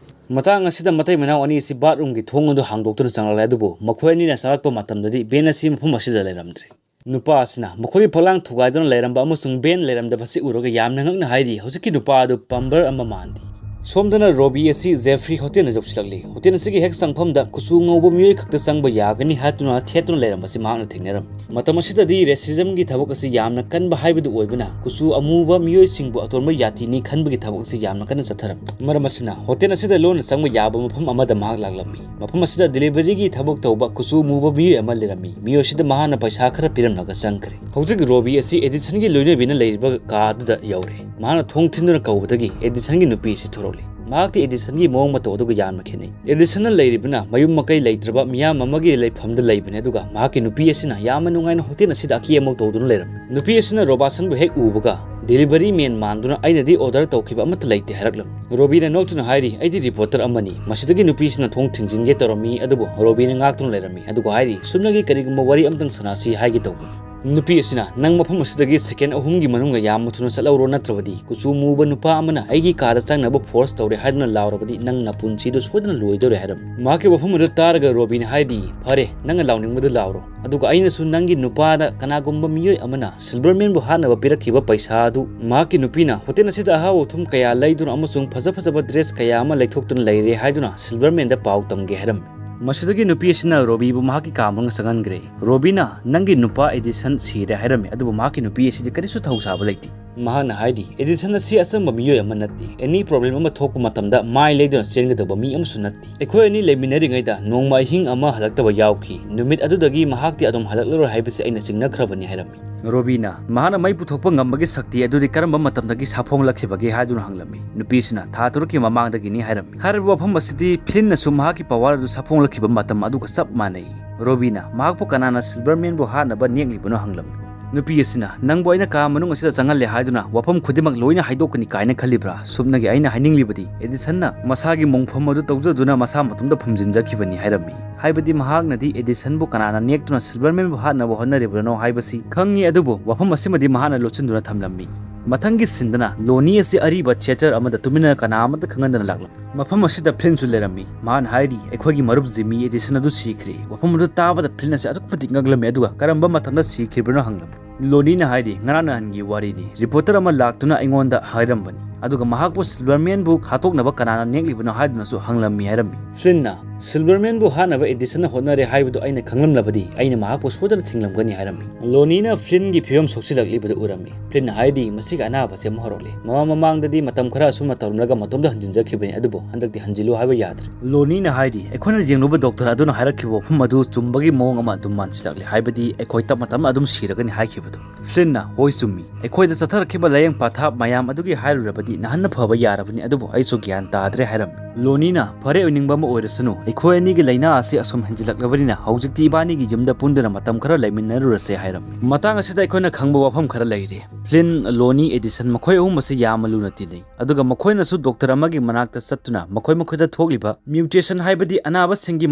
ꯃꯇꯥꯡ ꯑꯁꯤꯗ ꯃꯇꯩ ꯃꯅꯥꯎ ꯑꯅꯤ ꯑꯁꯤ ꯕꯥꯠꯔꯨꯝꯒꯤ ꯊꯣꯡ ꯑꯗꯨ ꯍꯥꯡꯗꯣꯛꯇꯨꯅ ꯆꯪꯂꯛꯂꯦ, ꯑꯗꯨꯕꯨ ꯃꯈꯣꯏ ꯑꯅꯤꯅ ꯆꯪꯂꯛꯄ ꯃꯇꯝꯗꯗꯤ ꯕꯦꯟ ꯑꯁꯤ ꯃꯐꯝ ꯑꯁꯤꯗ ꯂꯩꯔꯝꯗ꯭ꯔꯦ꯫ ꯅꯨꯄꯥ ꯑꯁꯤꯅ ꯃꯈꯣꯏꯒꯤ ꯐꯛꯂꯥꯡ ꯊꯨꯒꯥꯏꯗꯨꯅ ꯂꯩꯔꯝꯕ ꯑꯃꯁꯨꯡ ꯕꯦꯟ ꯂꯩꯔꯝꯗꯕ ꯑꯁꯤ ꯎꯔꯒ ꯌꯥꯝꯅ ꯉꯛꯅ ꯍꯥꯏꯔꯤ, "ꯍꯧꯖꯤꯛꯀꯤ ꯅꯨꯄꯥ ꯑꯗꯨ ꯄ꯭ꯂꯝꯕꯔ ꯑꯃ ꯃꯥꯟꯗꯦ"꯫ ꯁꯣꯝꯗꯅ ꯔꯣꯕꯤ ꯑꯁꯤ ꯖꯦꯐ꯭ꯔꯤ ꯍꯣꯇꯦꯜꯗ ꯌꯧꯁꯤꯜꯂꯛꯂꯤ꯫ ꯍꯣꯇꯦꯜ ꯑꯁꯤꯒꯤ ꯍꯦꯛ ꯆꯪꯐꯝꯗ ꯀꯨꯆꯨ ꯉꯧꯕ ꯃꯤꯑꯣꯏ ꯈꯛꯇ ꯆꯪꯕ ꯌꯥꯒꯅꯤ ꯍꯥꯏꯗꯨꯅ ꯊꯦꯠꯇꯨꯅ ꯂꯩꯔꯝꯕꯁꯤ ꯃꯍꯥꯛꯅ ꯊꯦꯡꯅꯔꯝꯃꯤ꯫ ꯃꯇꯝ ꯑꯁꯤꯗꯗꯤ ꯔꯦꯁꯤꯖꯝꯒꯤ ꯊꯕꯛ ꯑꯁꯤ ꯌꯥꯝꯅ ꯀꯟꯕ ꯍꯥꯏꯕꯗꯨ ꯑꯣꯏꯕꯅ, ꯀꯨꯆꯨ ꯑꯃꯨꯕ ꯃꯤꯑꯣꯏꯁꯤꯡꯕꯨ ꯑꯇꯣꯟꯕ ꯖꯥꯇꯤꯅꯤ ꯈꯟꯕꯒꯤ ꯊꯕꯛ ꯑꯁꯤ ꯌꯥꯝꯅ ꯀꯟꯅ ꯆꯠꯊꯔꯝꯃꯤ꯫ ꯃꯔꯝ ꯑꯁꯤꯅ, ꯍꯣꯇꯦꯜ ꯑꯁꯤꯗ ꯂꯣꯟꯅ ꯆꯪꯕ ꯌꯥꯕ ꯃꯐꯝ ꯑꯃꯗ ꯃꯍꯥꯛ ꯂꯥꯛꯂꯝꯃꯤ꯫ ꯃꯐꯝ ꯑꯁꯤꯗ ꯗꯦꯂꯤꯚꯔꯤꯒꯤ ꯊꯕꯛ ꯇꯧꯕ ꯀꯨꯆꯨ ꯃꯨꯕ ꯃꯤꯑꯣꯏ ꯑꯃ ꯂꯩꯔꯝꯃꯤ꯫ ꯃꯤꯑꯣꯏ ꯑꯁꯤꯗ ꯃꯍꯥꯛꯅ ꯄꯩꯁꯥ ꯈꯔ ꯄꯤꯔꯝꯂꯒ ꯆꯪꯈ꯭ꯔꯦ꯫ ꯍꯧꯖꯤꯛ ꯔꯣꯕꯤ ꯑꯁꯤ ꯑꯦꯗꯤꯁꯟꯒꯤ ꯂꯣꯏꯅꯕꯤꯅ ꯂꯩꯔꯤꯕ ꯀꯥ ꯑꯗꯨꯗ ꯌꯧꯔꯦ꯫ ꯃꯍꯥꯛꯅ ꯊꯣꯡ ꯊꯤꯟꯗꯨꯅ ꯀꯧꯕꯗꯒꯤ ꯑꯦꯗꯤꯁꯟꯒꯤ ꯅꯨꯄꯤ ꯑꯁꯤ ꯊꯣꯔꯛꯂꯤ꯫ ꯃꯍꯥꯛꯇꯤ ꯑꯦꯗꯤꯁꯟꯒꯤ ꯃꯑꯣꯡ ꯃꯇꯧ ꯑꯗꯨꯒ ꯌꯥꯝꯅ ꯈꯦꯠꯅꯩ꯫ ꯑꯦꯗꯤꯁꯟꯅ ꯂꯩꯔꯤꯕꯅ ꯃꯌꯨꯝ ꯃꯀꯩ ꯂꯩꯇ꯭ꯔꯕ ꯃꯤꯌꯥꯝ ꯑꯃꯒꯤ ꯂꯩꯐꯝꯗ ꯂꯩꯕꯅꯤ, ꯑꯗꯨꯒ ꯃꯍꯥꯛꯀꯤ ꯅꯨꯄꯤ ꯑꯁꯤꯅ ꯌꯥꯝꯅ ꯅꯨꯡꯉꯥꯏꯅ ꯍꯣꯇꯦꯜ ꯑꯁꯤꯗ ꯑꯀꯦ ꯑꯃꯧ ꯇꯧꯗꯨꯅ ꯂꯩꯔꯝꯃꯤ꯫ ꯅꯨꯄꯤ ꯑꯁꯤꯅ ꯔꯣꯕꯥꯁꯟꯕꯨ ꯍꯦꯛ ꯎꯕꯒ, "ꯗꯦꯂꯤꯚꯔꯤ ꯃꯦꯟ ꯃꯥꯟꯗꯨꯅ ꯑꯩꯅꯗꯤ ꯑꯣꯔꯗꯔ ꯇꯧꯈꯤꯕ ꯑꯃꯠꯇ ꯂꯩꯇꯦ" ꯍꯥꯏꯔꯛꯂꯝꯃꯤ꯫ ꯔꯣꯕꯤꯅ ꯅꯣꯛꯇꯨꯅ ꯍꯥꯏꯔꯤ, "ꯑꯩꯗꯤ ꯔꯤꯄꯣꯔꯇꯔ ꯑꯃꯅꯤ"꯫ ꯃꯁꯤꯗꯒꯤ ꯅꯨꯄꯤꯁꯤꯅ ꯊꯣꯡ ꯊꯤꯡꯖꯤꯟꯒꯦ ꯇꯧꯔꯝꯃꯤ, ꯑꯗꯨꯕꯨ ꯔꯣꯕꯤꯅ ꯉꯥꯛꯇꯨꯅ ꯂꯩꯔꯝꯃꯤ, ꯑꯗꯨꯒ ꯍꯥꯏꯔꯤ, "ꯁꯨꯞꯅꯒꯤ ꯀꯔꯤꯒꯨꯝꯕ ꯋꯥꯔꯤ ꯑꯃꯇꯪ ꯁꯥꯟꯅꯁꯤ ꯍꯥꯏꯒꯦ ꯇꯧꯕꯅꯤ"꯫ ꯅꯨꯄꯤ ꯑꯁꯤꯅ, "ꯅꯪ ꯃꯐꯝ ꯑꯁꯤꯗꯒꯤ ꯁꯦꯀꯦꯟ ꯑꯍꯨꯝꯒꯤ ꯃꯅꯨꯡꯗ ꯌꯥꯝꯅ ꯊꯨꯅ ꯆꯠꯍꯧꯔꯣ, ꯅꯠꯇ꯭ꯔꯕꯗꯤ ꯀꯨꯆꯨ ꯃꯨꯕ ꯅꯨꯄꯥ ꯑꯃꯅ ꯑꯩꯒꯤ ꯀꯥꯗ ꯆꯪꯅꯕ ꯐꯣꯔꯁ ꯇꯧꯔꯦ ꯍꯥꯏꯗꯨꯅ ꯂꯥꯎꯔꯕꯗꯤ ꯅꯪ ꯅꯄꯨꯟꯁꯤꯗꯨ ꯁꯣꯏꯗꯅ ꯂꯣꯏꯗꯧꯔꯦ" ꯍꯥꯏꯔꯝꯃꯤ꯫ ꯃꯍꯥꯛꯀꯤ ꯋꯥꯐꯝ ꯑꯗꯨ ꯇꯥꯔꯒ ꯔꯣꯕꯤꯅ ꯍꯥꯏꯔꯤ, "ꯐꯔꯦ, ꯅꯪꯅ ꯂꯥꯎꯅꯤꯡꯕꯗꯨ ꯂꯥꯎꯔꯣ, ꯑꯗꯨꯒ ꯑꯩꯅꯁꯨ ꯅꯪꯒꯤ ꯅꯨꯄꯥꯗ ꯀꯅꯥꯒꯨꯝꯕ ꯃꯤꯑꯣꯏ ꯑꯃꯅ ꯁꯤꯜꯚꯔꯃꯦꯟꯕꯨ ꯍꯥꯠꯅꯕ ꯄꯤꯔꯛꯈꯤꯕ ꯄꯩꯁꯥ ꯑꯗꯨ ꯃꯍꯥꯛꯀꯤ ꯅꯨꯄꯤꯅ ꯍꯣꯇꯦꯜ ꯑꯁꯤꯗ ꯑꯍꯥꯎ ꯑꯊꯨꯝ ꯀꯌꯥ ꯂꯩꯗꯨꯅ ꯑꯃꯁꯨꯡ ꯐꯖ ꯐꯖꯕ ꯗ꯭ꯔꯦꯁ ꯀꯌꯥ ꯑꯃ ꯂꯩꯊꯣꯛꯇꯨꯅ ꯂꯩꯔꯦ ꯍꯥꯏꯗꯨꯅ ꯁꯤꯜꯚꯔꯃꯦꯟꯗ ꯄꯥꯎ ꯇꯝꯒꯦ" ꯍꯥꯏꯔꯝꯃꯤ꯫ ꯃꯁꯤꯗꯒꯤ ꯅꯨꯄꯤ ꯑꯁꯤꯅ ꯔꯣꯕꯤꯕꯨ ꯃꯍꯥꯛꯀꯤ ꯀꯥ ꯃꯅꯨꯡꯗ ꯆꯪꯍꯟꯈ꯭ꯔꯦ꯫ ꯔꯣꯕꯤꯅ, "ꯅꯪꯒꯤ ꯅꯨꯄꯥ ꯑꯦꯗꯤꯁꯟ ꯁꯤꯔꯦ" ꯍꯥꯏꯔꯝꯃꯤ, ꯑꯗꯨꯕꯨ ꯃꯍꯥꯛꯀꯤ ꯅꯨꯄꯤ ꯑꯁꯤꯗꯤ ꯀꯔꯤꯁꯨ ꯊꯧꯁꯥꯕ ꯂꯩꯇꯦ꯫ ꯃꯍꯥꯛꯅ ꯍꯥꯏꯔꯤ, "ꯑꯦꯗꯤꯁꯟ ꯑꯁꯤ ꯑꯆꯝꯕ ꯃꯤꯑꯣꯏ ꯑꯃ ꯅꯠꯇꯦ꯫ ꯑꯦꯅꯤ ꯄ꯭ꯔꯣꯕ꯭ꯂꯦꯝ ꯑꯃ ꯊꯣꯛꯄ ꯃꯇꯝꯗ ꯃꯥꯏ ꯂꯩꯗꯨꯅ ꯆꯦꯟꯒꯗꯧꯕ ꯃꯤ ꯑꯃꯁꯨ ꯅꯠꯇꯦ꯫ ꯑꯩꯈꯣꯏ ꯑꯅꯤ ꯂꯩꯃꯤꯟꯅꯔꯤꯉꯩꯗ ꯅꯣꯡꯃ ꯑꯍꯤꯡ ꯑꯃ ꯍꯜꯂꯛꯇꯕ ꯌꯥꯎꯈꯤ꯫ ꯅꯨꯃꯤꯠ ꯑꯗꯨꯗꯒꯤ ꯃꯍꯥꯛꯇꯤ ꯑꯗꯨꯝ ꯍꯜꯂꯛꯂꯔꯣꯏ ꯍꯥꯏꯕꯁꯤ ꯑꯩꯅ ꯆꯤꯡꯅꯈ꯭ꯔꯕꯅꯤ" ꯍꯥꯏꯔꯝꯃꯤ꯫ ꯔꯣꯕꯤꯅ, "ꯃꯍꯥꯛꯅ ꯃꯩ ꯄꯨꯊꯣꯛꯄ ꯉꯝꯕꯒꯤ ꯁꯛꯇꯤ ꯑꯗꯨꯗꯤ ꯀꯔꯝꯕ ꯃꯇꯝꯗꯒꯤ ꯁꯥꯐꯣꯡꯂꯛꯈꯤꯕꯒꯦ?" ꯍꯥꯏꯗꯨꯅ ꯍꯪꯂꯝꯃꯤ꯫ ꯅꯨꯄꯤꯁꯤꯅ, "ꯊꯥ ꯇꯔꯨꯛꯀꯤ ꯃꯃꯥꯡꯗꯒꯤꯅꯤ" ꯍꯥꯏꯔꯝꯃꯤ꯫ ꯍꯥꯏꯔꯤꯕ ꯋꯥꯐꯝ ꯑꯁꯤꯗꯤ ꯐ꯭ꯂꯤꯟꯅꯁꯨ ꯃꯍꯥꯛꯀꯤ ꯄꯋꯥꯔ ꯑꯗꯨ ꯁꯥꯐꯣꯡꯂꯛꯈꯤꯕ ꯃꯇꯝ ꯑꯗꯨꯒ ꯆꯞ ꯃꯥꯟꯅꯩ꯫ ꯔꯣꯕꯤꯅ, "ꯃꯍꯥꯛꯄꯨ ꯀꯅꯥꯅ ꯁꯤꯜꯚꯔꯃꯦꯟꯕꯨ ꯍꯥꯠꯅꯕ ꯅꯦꯛꯂꯤꯕꯅꯣ?" ꯍꯪꯂꯝꯃꯤ꯫ ꯅꯨꯄꯤ ꯑꯁꯤꯅ, "ꯅꯪꯕꯨ ꯑꯩꯅ ꯀꯥ ꯃꯅꯨꯡ ꯑꯁꯤꯗ ꯆꯪꯍꯜꯂꯦ ꯍꯥꯏꯗꯨꯅ ꯋꯥꯐꯝ ꯈꯨꯗꯤꯡꯃꯛ ꯂꯣꯏꯅ ꯍꯥꯏꯗꯣꯛꯀꯅꯤ ꯀꯥꯏꯅ ꯈꯜꯂꯤꯕ꯭ꯔꯥ? ꯁꯨꯞꯅꯒꯤ ꯑꯩꯅ ꯍꯥꯏꯅꯤꯡꯂꯤꯕꯗꯤ ꯑꯦꯗꯤꯁꯟꯅ ꯃꯁꯥꯒꯤ ꯃꯣꯡꯐꯝ ꯑꯗꯨ ꯇꯧꯖꯗꯨꯅ ꯃꯁꯥ ꯃꯇꯣꯝꯇ ꯐꯨꯝꯖꯤꯟꯖꯈꯤꯕꯅꯤ" ꯍꯥꯏꯔꯝꯃꯤ꯫ ꯍꯥꯏꯕꯗꯤ ꯃꯍꯥꯛꯅꯗꯤ ꯑꯦꯗꯤꯁꯟꯕꯨ ꯀꯅꯥꯅ ꯅꯦꯛꯇꯨꯅ ꯁꯤꯜꯚꯔꯃꯦꯟꯕꯨ ꯍꯥꯠꯅꯕ ꯍꯣꯠꯅꯔꯤꯕꯅꯣ ꯍꯥꯏꯕꯁꯤ ꯈꯪꯉꯤ, ꯑꯗꯨꯕꯨ ꯋꯥꯐꯝ ꯑꯁꯤꯃꯗꯤ ꯃꯍꯥꯛꯅ ꯂꯣꯠꯁꯤꯟꯗꯨꯅ ꯊꯝꯂꯝꯃꯤ꯫ ꯃꯊꯪꯒꯤ ꯁꯤꯟꯗꯅ ꯂꯣꯅꯤ ꯑꯁꯤ ꯑꯔꯤꯕ ꯊꯤꯌꯦꯇꯔ ꯑꯃꯗ ꯇꯨꯃꯤꯟꯅ ꯀꯅꯥ ꯑꯃꯠꯇ ꯈꯪꯍꯟꯗꯅ ꯂꯥꯛꯂꯝꯃꯤ꯫ ꯃꯐꯝ ꯑꯁꯤꯗ ꯐ꯭ꯂꯤꯟꯁꯨ ꯂꯩꯔꯝꯃꯤ꯫ ꯃꯍꯥꯛꯅ ꯍꯥꯏꯔꯤ, "ꯑꯩꯈꯣꯏꯒꯤ ꯃꯔꯨꯞ ꯖꯤꯃꯤ ꯑꯦꯗꯤꯁꯟ ꯑꯗꯨ ꯁꯤꯈ꯭ꯔꯦ"꯫ ꯋꯥꯐꯝ ꯑꯗꯨ ꯇꯥꯕꯗ ꯐ꯭ꯂꯤꯟ ꯑꯁꯤ ꯑꯗꯨꯛꯀꯤ ꯃꯇꯤꯛ ꯉꯛꯂꯝꯃꯤ, ꯑꯗꯨꯒ ꯀꯔꯝꯕ ꯃꯇꯝꯗ ꯁꯤꯈ꯭ꯔꯤꯕꯅꯣ ꯍꯪꯂꯝꯃꯤ꯫ ꯂꯣꯅꯤꯅ ꯍꯥꯏꯔꯤ, "ꯉꯔꯥꯡ ꯅꯍꯥꯟꯒꯤ ꯋꯥꯔꯤꯅꯤ꯫ ꯔꯤꯄꯣꯔꯇꯔ ꯑꯃ ꯂꯥꯛꯇꯨꯅ ꯑꯩꯉꯣꯟꯗ ꯍꯥꯏꯔꯝꯕꯅꯤ, ꯑꯗꯨꯒ ꯃꯍꯥꯛꯄꯨ ꯁꯤꯜꯚꯔꯃꯦꯟꯕꯨ ꯍꯥꯠꯇꯣꯛꯅꯕ ꯀꯅꯥꯅ ꯅꯦꯛꯂꯤꯕꯅꯣ ꯍꯥꯏꯗꯨꯅꯁꯨ ꯍꯪꯂꯝꯃꯤ" ꯍꯥꯏꯔꯝꯃꯤ꯫ ꯐ꯭ꯂꯤꯟꯅ, "ꯁꯤꯜꯚꯔꯃꯦꯟꯕꯨ ꯍꯥꯠꯅꯕ ꯑꯦꯗꯤꯁꯟꯅ ꯍꯣꯠꯅꯔꯦ ꯍꯥꯏꯕꯗꯨ ꯑꯩꯅ ꯈꯪꯂꯝꯂꯕꯗꯤ ꯑꯩꯅ ꯃꯍꯥꯛꯄꯨ ꯁꯣꯏꯗꯅ ꯊꯤꯡꯂꯝꯒꯅꯤ" ꯍꯥꯏꯔꯝꯃꯤ꯫ ꯂꯣꯅꯤꯅ ꯐ꯭ꯂꯤꯟꯒꯤ ꯐꯤꯕꯝ ꯁꯣꯛꯆꯤꯜꯂꯛꯂꯤꯕꯗꯨ ꯎꯔꯝꯃꯤ꯫ ꯐ꯭ꯂꯤꯟꯅ ꯍꯥꯏꯔꯤ, "ꯃꯁꯤꯒꯤ ꯑꯅꯥꯕꯁꯤ ꯑꯃꯨꯛ ꯍꯧꯔꯛꯂꯦ꯫ ꯃꯃꯥꯡ ꯃꯃꯥꯡꯗꯗꯤ ꯃꯇꯝ ꯈꯔ ꯑꯁꯨꯝꯅ ꯇꯧꯔꯝꯂꯒ ꯃꯇꯣꯝꯇ ꯍꯟꯖꯤꯟꯖꯈꯤꯕꯅꯤ, ꯑꯗꯨꯕꯨ ꯍꯟꯗꯛꯇꯤ ꯍꯟꯖꯤꯜꯂꯨ ꯍꯥꯏꯕ ꯌꯥꯗ꯭ꯔꯦ"꯫ ꯂꯣꯅꯤꯅ ꯍꯥꯏꯔꯤ, "ꯑꯩꯈꯣꯏꯅ ꯌꯦꯡꯂꯨꯕ ꯗꯣꯛꯇꯔ ꯑꯗꯨꯅ ꯍꯥꯏꯔꯛꯈꯤꯕ ꯋꯥꯐꯝ ꯑꯗꯨ ꯆꯨꯝꯕꯒꯤ ꯃꯑꯣꯡ ꯑꯃ ꯑꯗꯨꯝ ꯃꯥꯟꯁꯤꯜꯂꯛꯂꯦ, ꯍꯥꯏꯕꯗꯤ ꯑꯩꯈꯣꯏ ꯇꯞꯅ ꯇꯞꯅ ꯑꯗꯨꯝ ꯁꯤꯔꯒꯅꯤ ꯍꯥꯏꯈꯤꯕꯗꯨ"꯫ ꯐ꯭ꯂꯤꯟꯅ, "ꯍꯣꯏ, ꯆꯨꯝꯃꯤ꯫ ꯑꯩꯈꯣꯏꯗ ꯆꯠꯊꯔꯛꯈꯤꯕ ꯂꯥꯏꯌꯦꯡ ꯄꯊꯥꯞ ꯃꯌꯥꯝ ꯑꯗꯨꯒꯤ ꯍꯥꯏꯔꯨꯔꯕꯗꯤ ꯅꯍꯥꯟꯅ ꯐꯕ ꯌꯥꯔꯕꯅꯤ, ꯑꯗꯨꯕꯨ ꯑꯩꯁꯨ ꯒ꯭ꯌꯥꯟ ꯇꯥꯗ꯭ꯔꯦ" ꯍꯥꯏꯔꯝꯃꯤ꯫ ꯂꯣꯅꯤꯅ, "ꯐꯔꯦ, ꯑꯣꯏꯅꯤꯡꯕ ꯑꯃ ꯑꯣꯏꯔꯁꯅꯨ, "ꯑꯩꯈꯣꯏ ꯑꯅꯤꯒꯤ ꯂꯥꯏꯅꯥ ꯑꯁꯤ ꯑꯁꯨꯝ ꯍꯦꯟꯖꯤꯜꯂꯛꯂꯕꯅꯤꯅ ꯍꯧꯖꯤꯛꯇꯤ ꯏꯕꯥꯅꯤꯒꯤ ꯌꯨꯝꯗ ꯄꯨꯟꯗꯨꯅ ꯃꯇꯝ ꯈꯔ ꯂꯩꯃꯤꯟꯅꯔꯨꯔꯁꯦ" ꯍꯥꯏꯔꯝꯃꯤ꯫ ꯃꯇꯥꯡ ꯑꯁꯤꯗ ꯑꯩꯈꯣꯏꯅ ꯈꯪꯕ ꯋꯥꯐꯝ ꯈꯔ ꯂꯩꯔꯤ꯫ ꯐ꯭ꯂꯤꯟ, ꯂꯣꯅꯤ, ꯑꯦꯗꯤꯁꯟ ꯃꯈꯣꯏ ꯑꯍꯨꯝ ꯑꯁꯤ ꯌꯥꯝꯅ ꯂꯨꯅ ꯇꯤꯟꯅꯩ, ꯑꯗꯨꯒ ꯃꯈꯣꯏꯅꯁꯨ ꯗꯣꯛꯇꯔ ꯑꯃꯒꯤ ꯃꯅꯥꯛꯇ ꯆꯠꯇꯨꯅ ꯃꯈꯣꯏ ꯃꯈꯣꯏꯗ ꯊꯣꯛꯂꯤꯕ ꯃ꯭ꯌꯨꯇꯦꯁꯟ ꯍꯥꯏꯕꯗꯤ ꯑꯅꯥꯕꯁꯤꯡꯒꯤ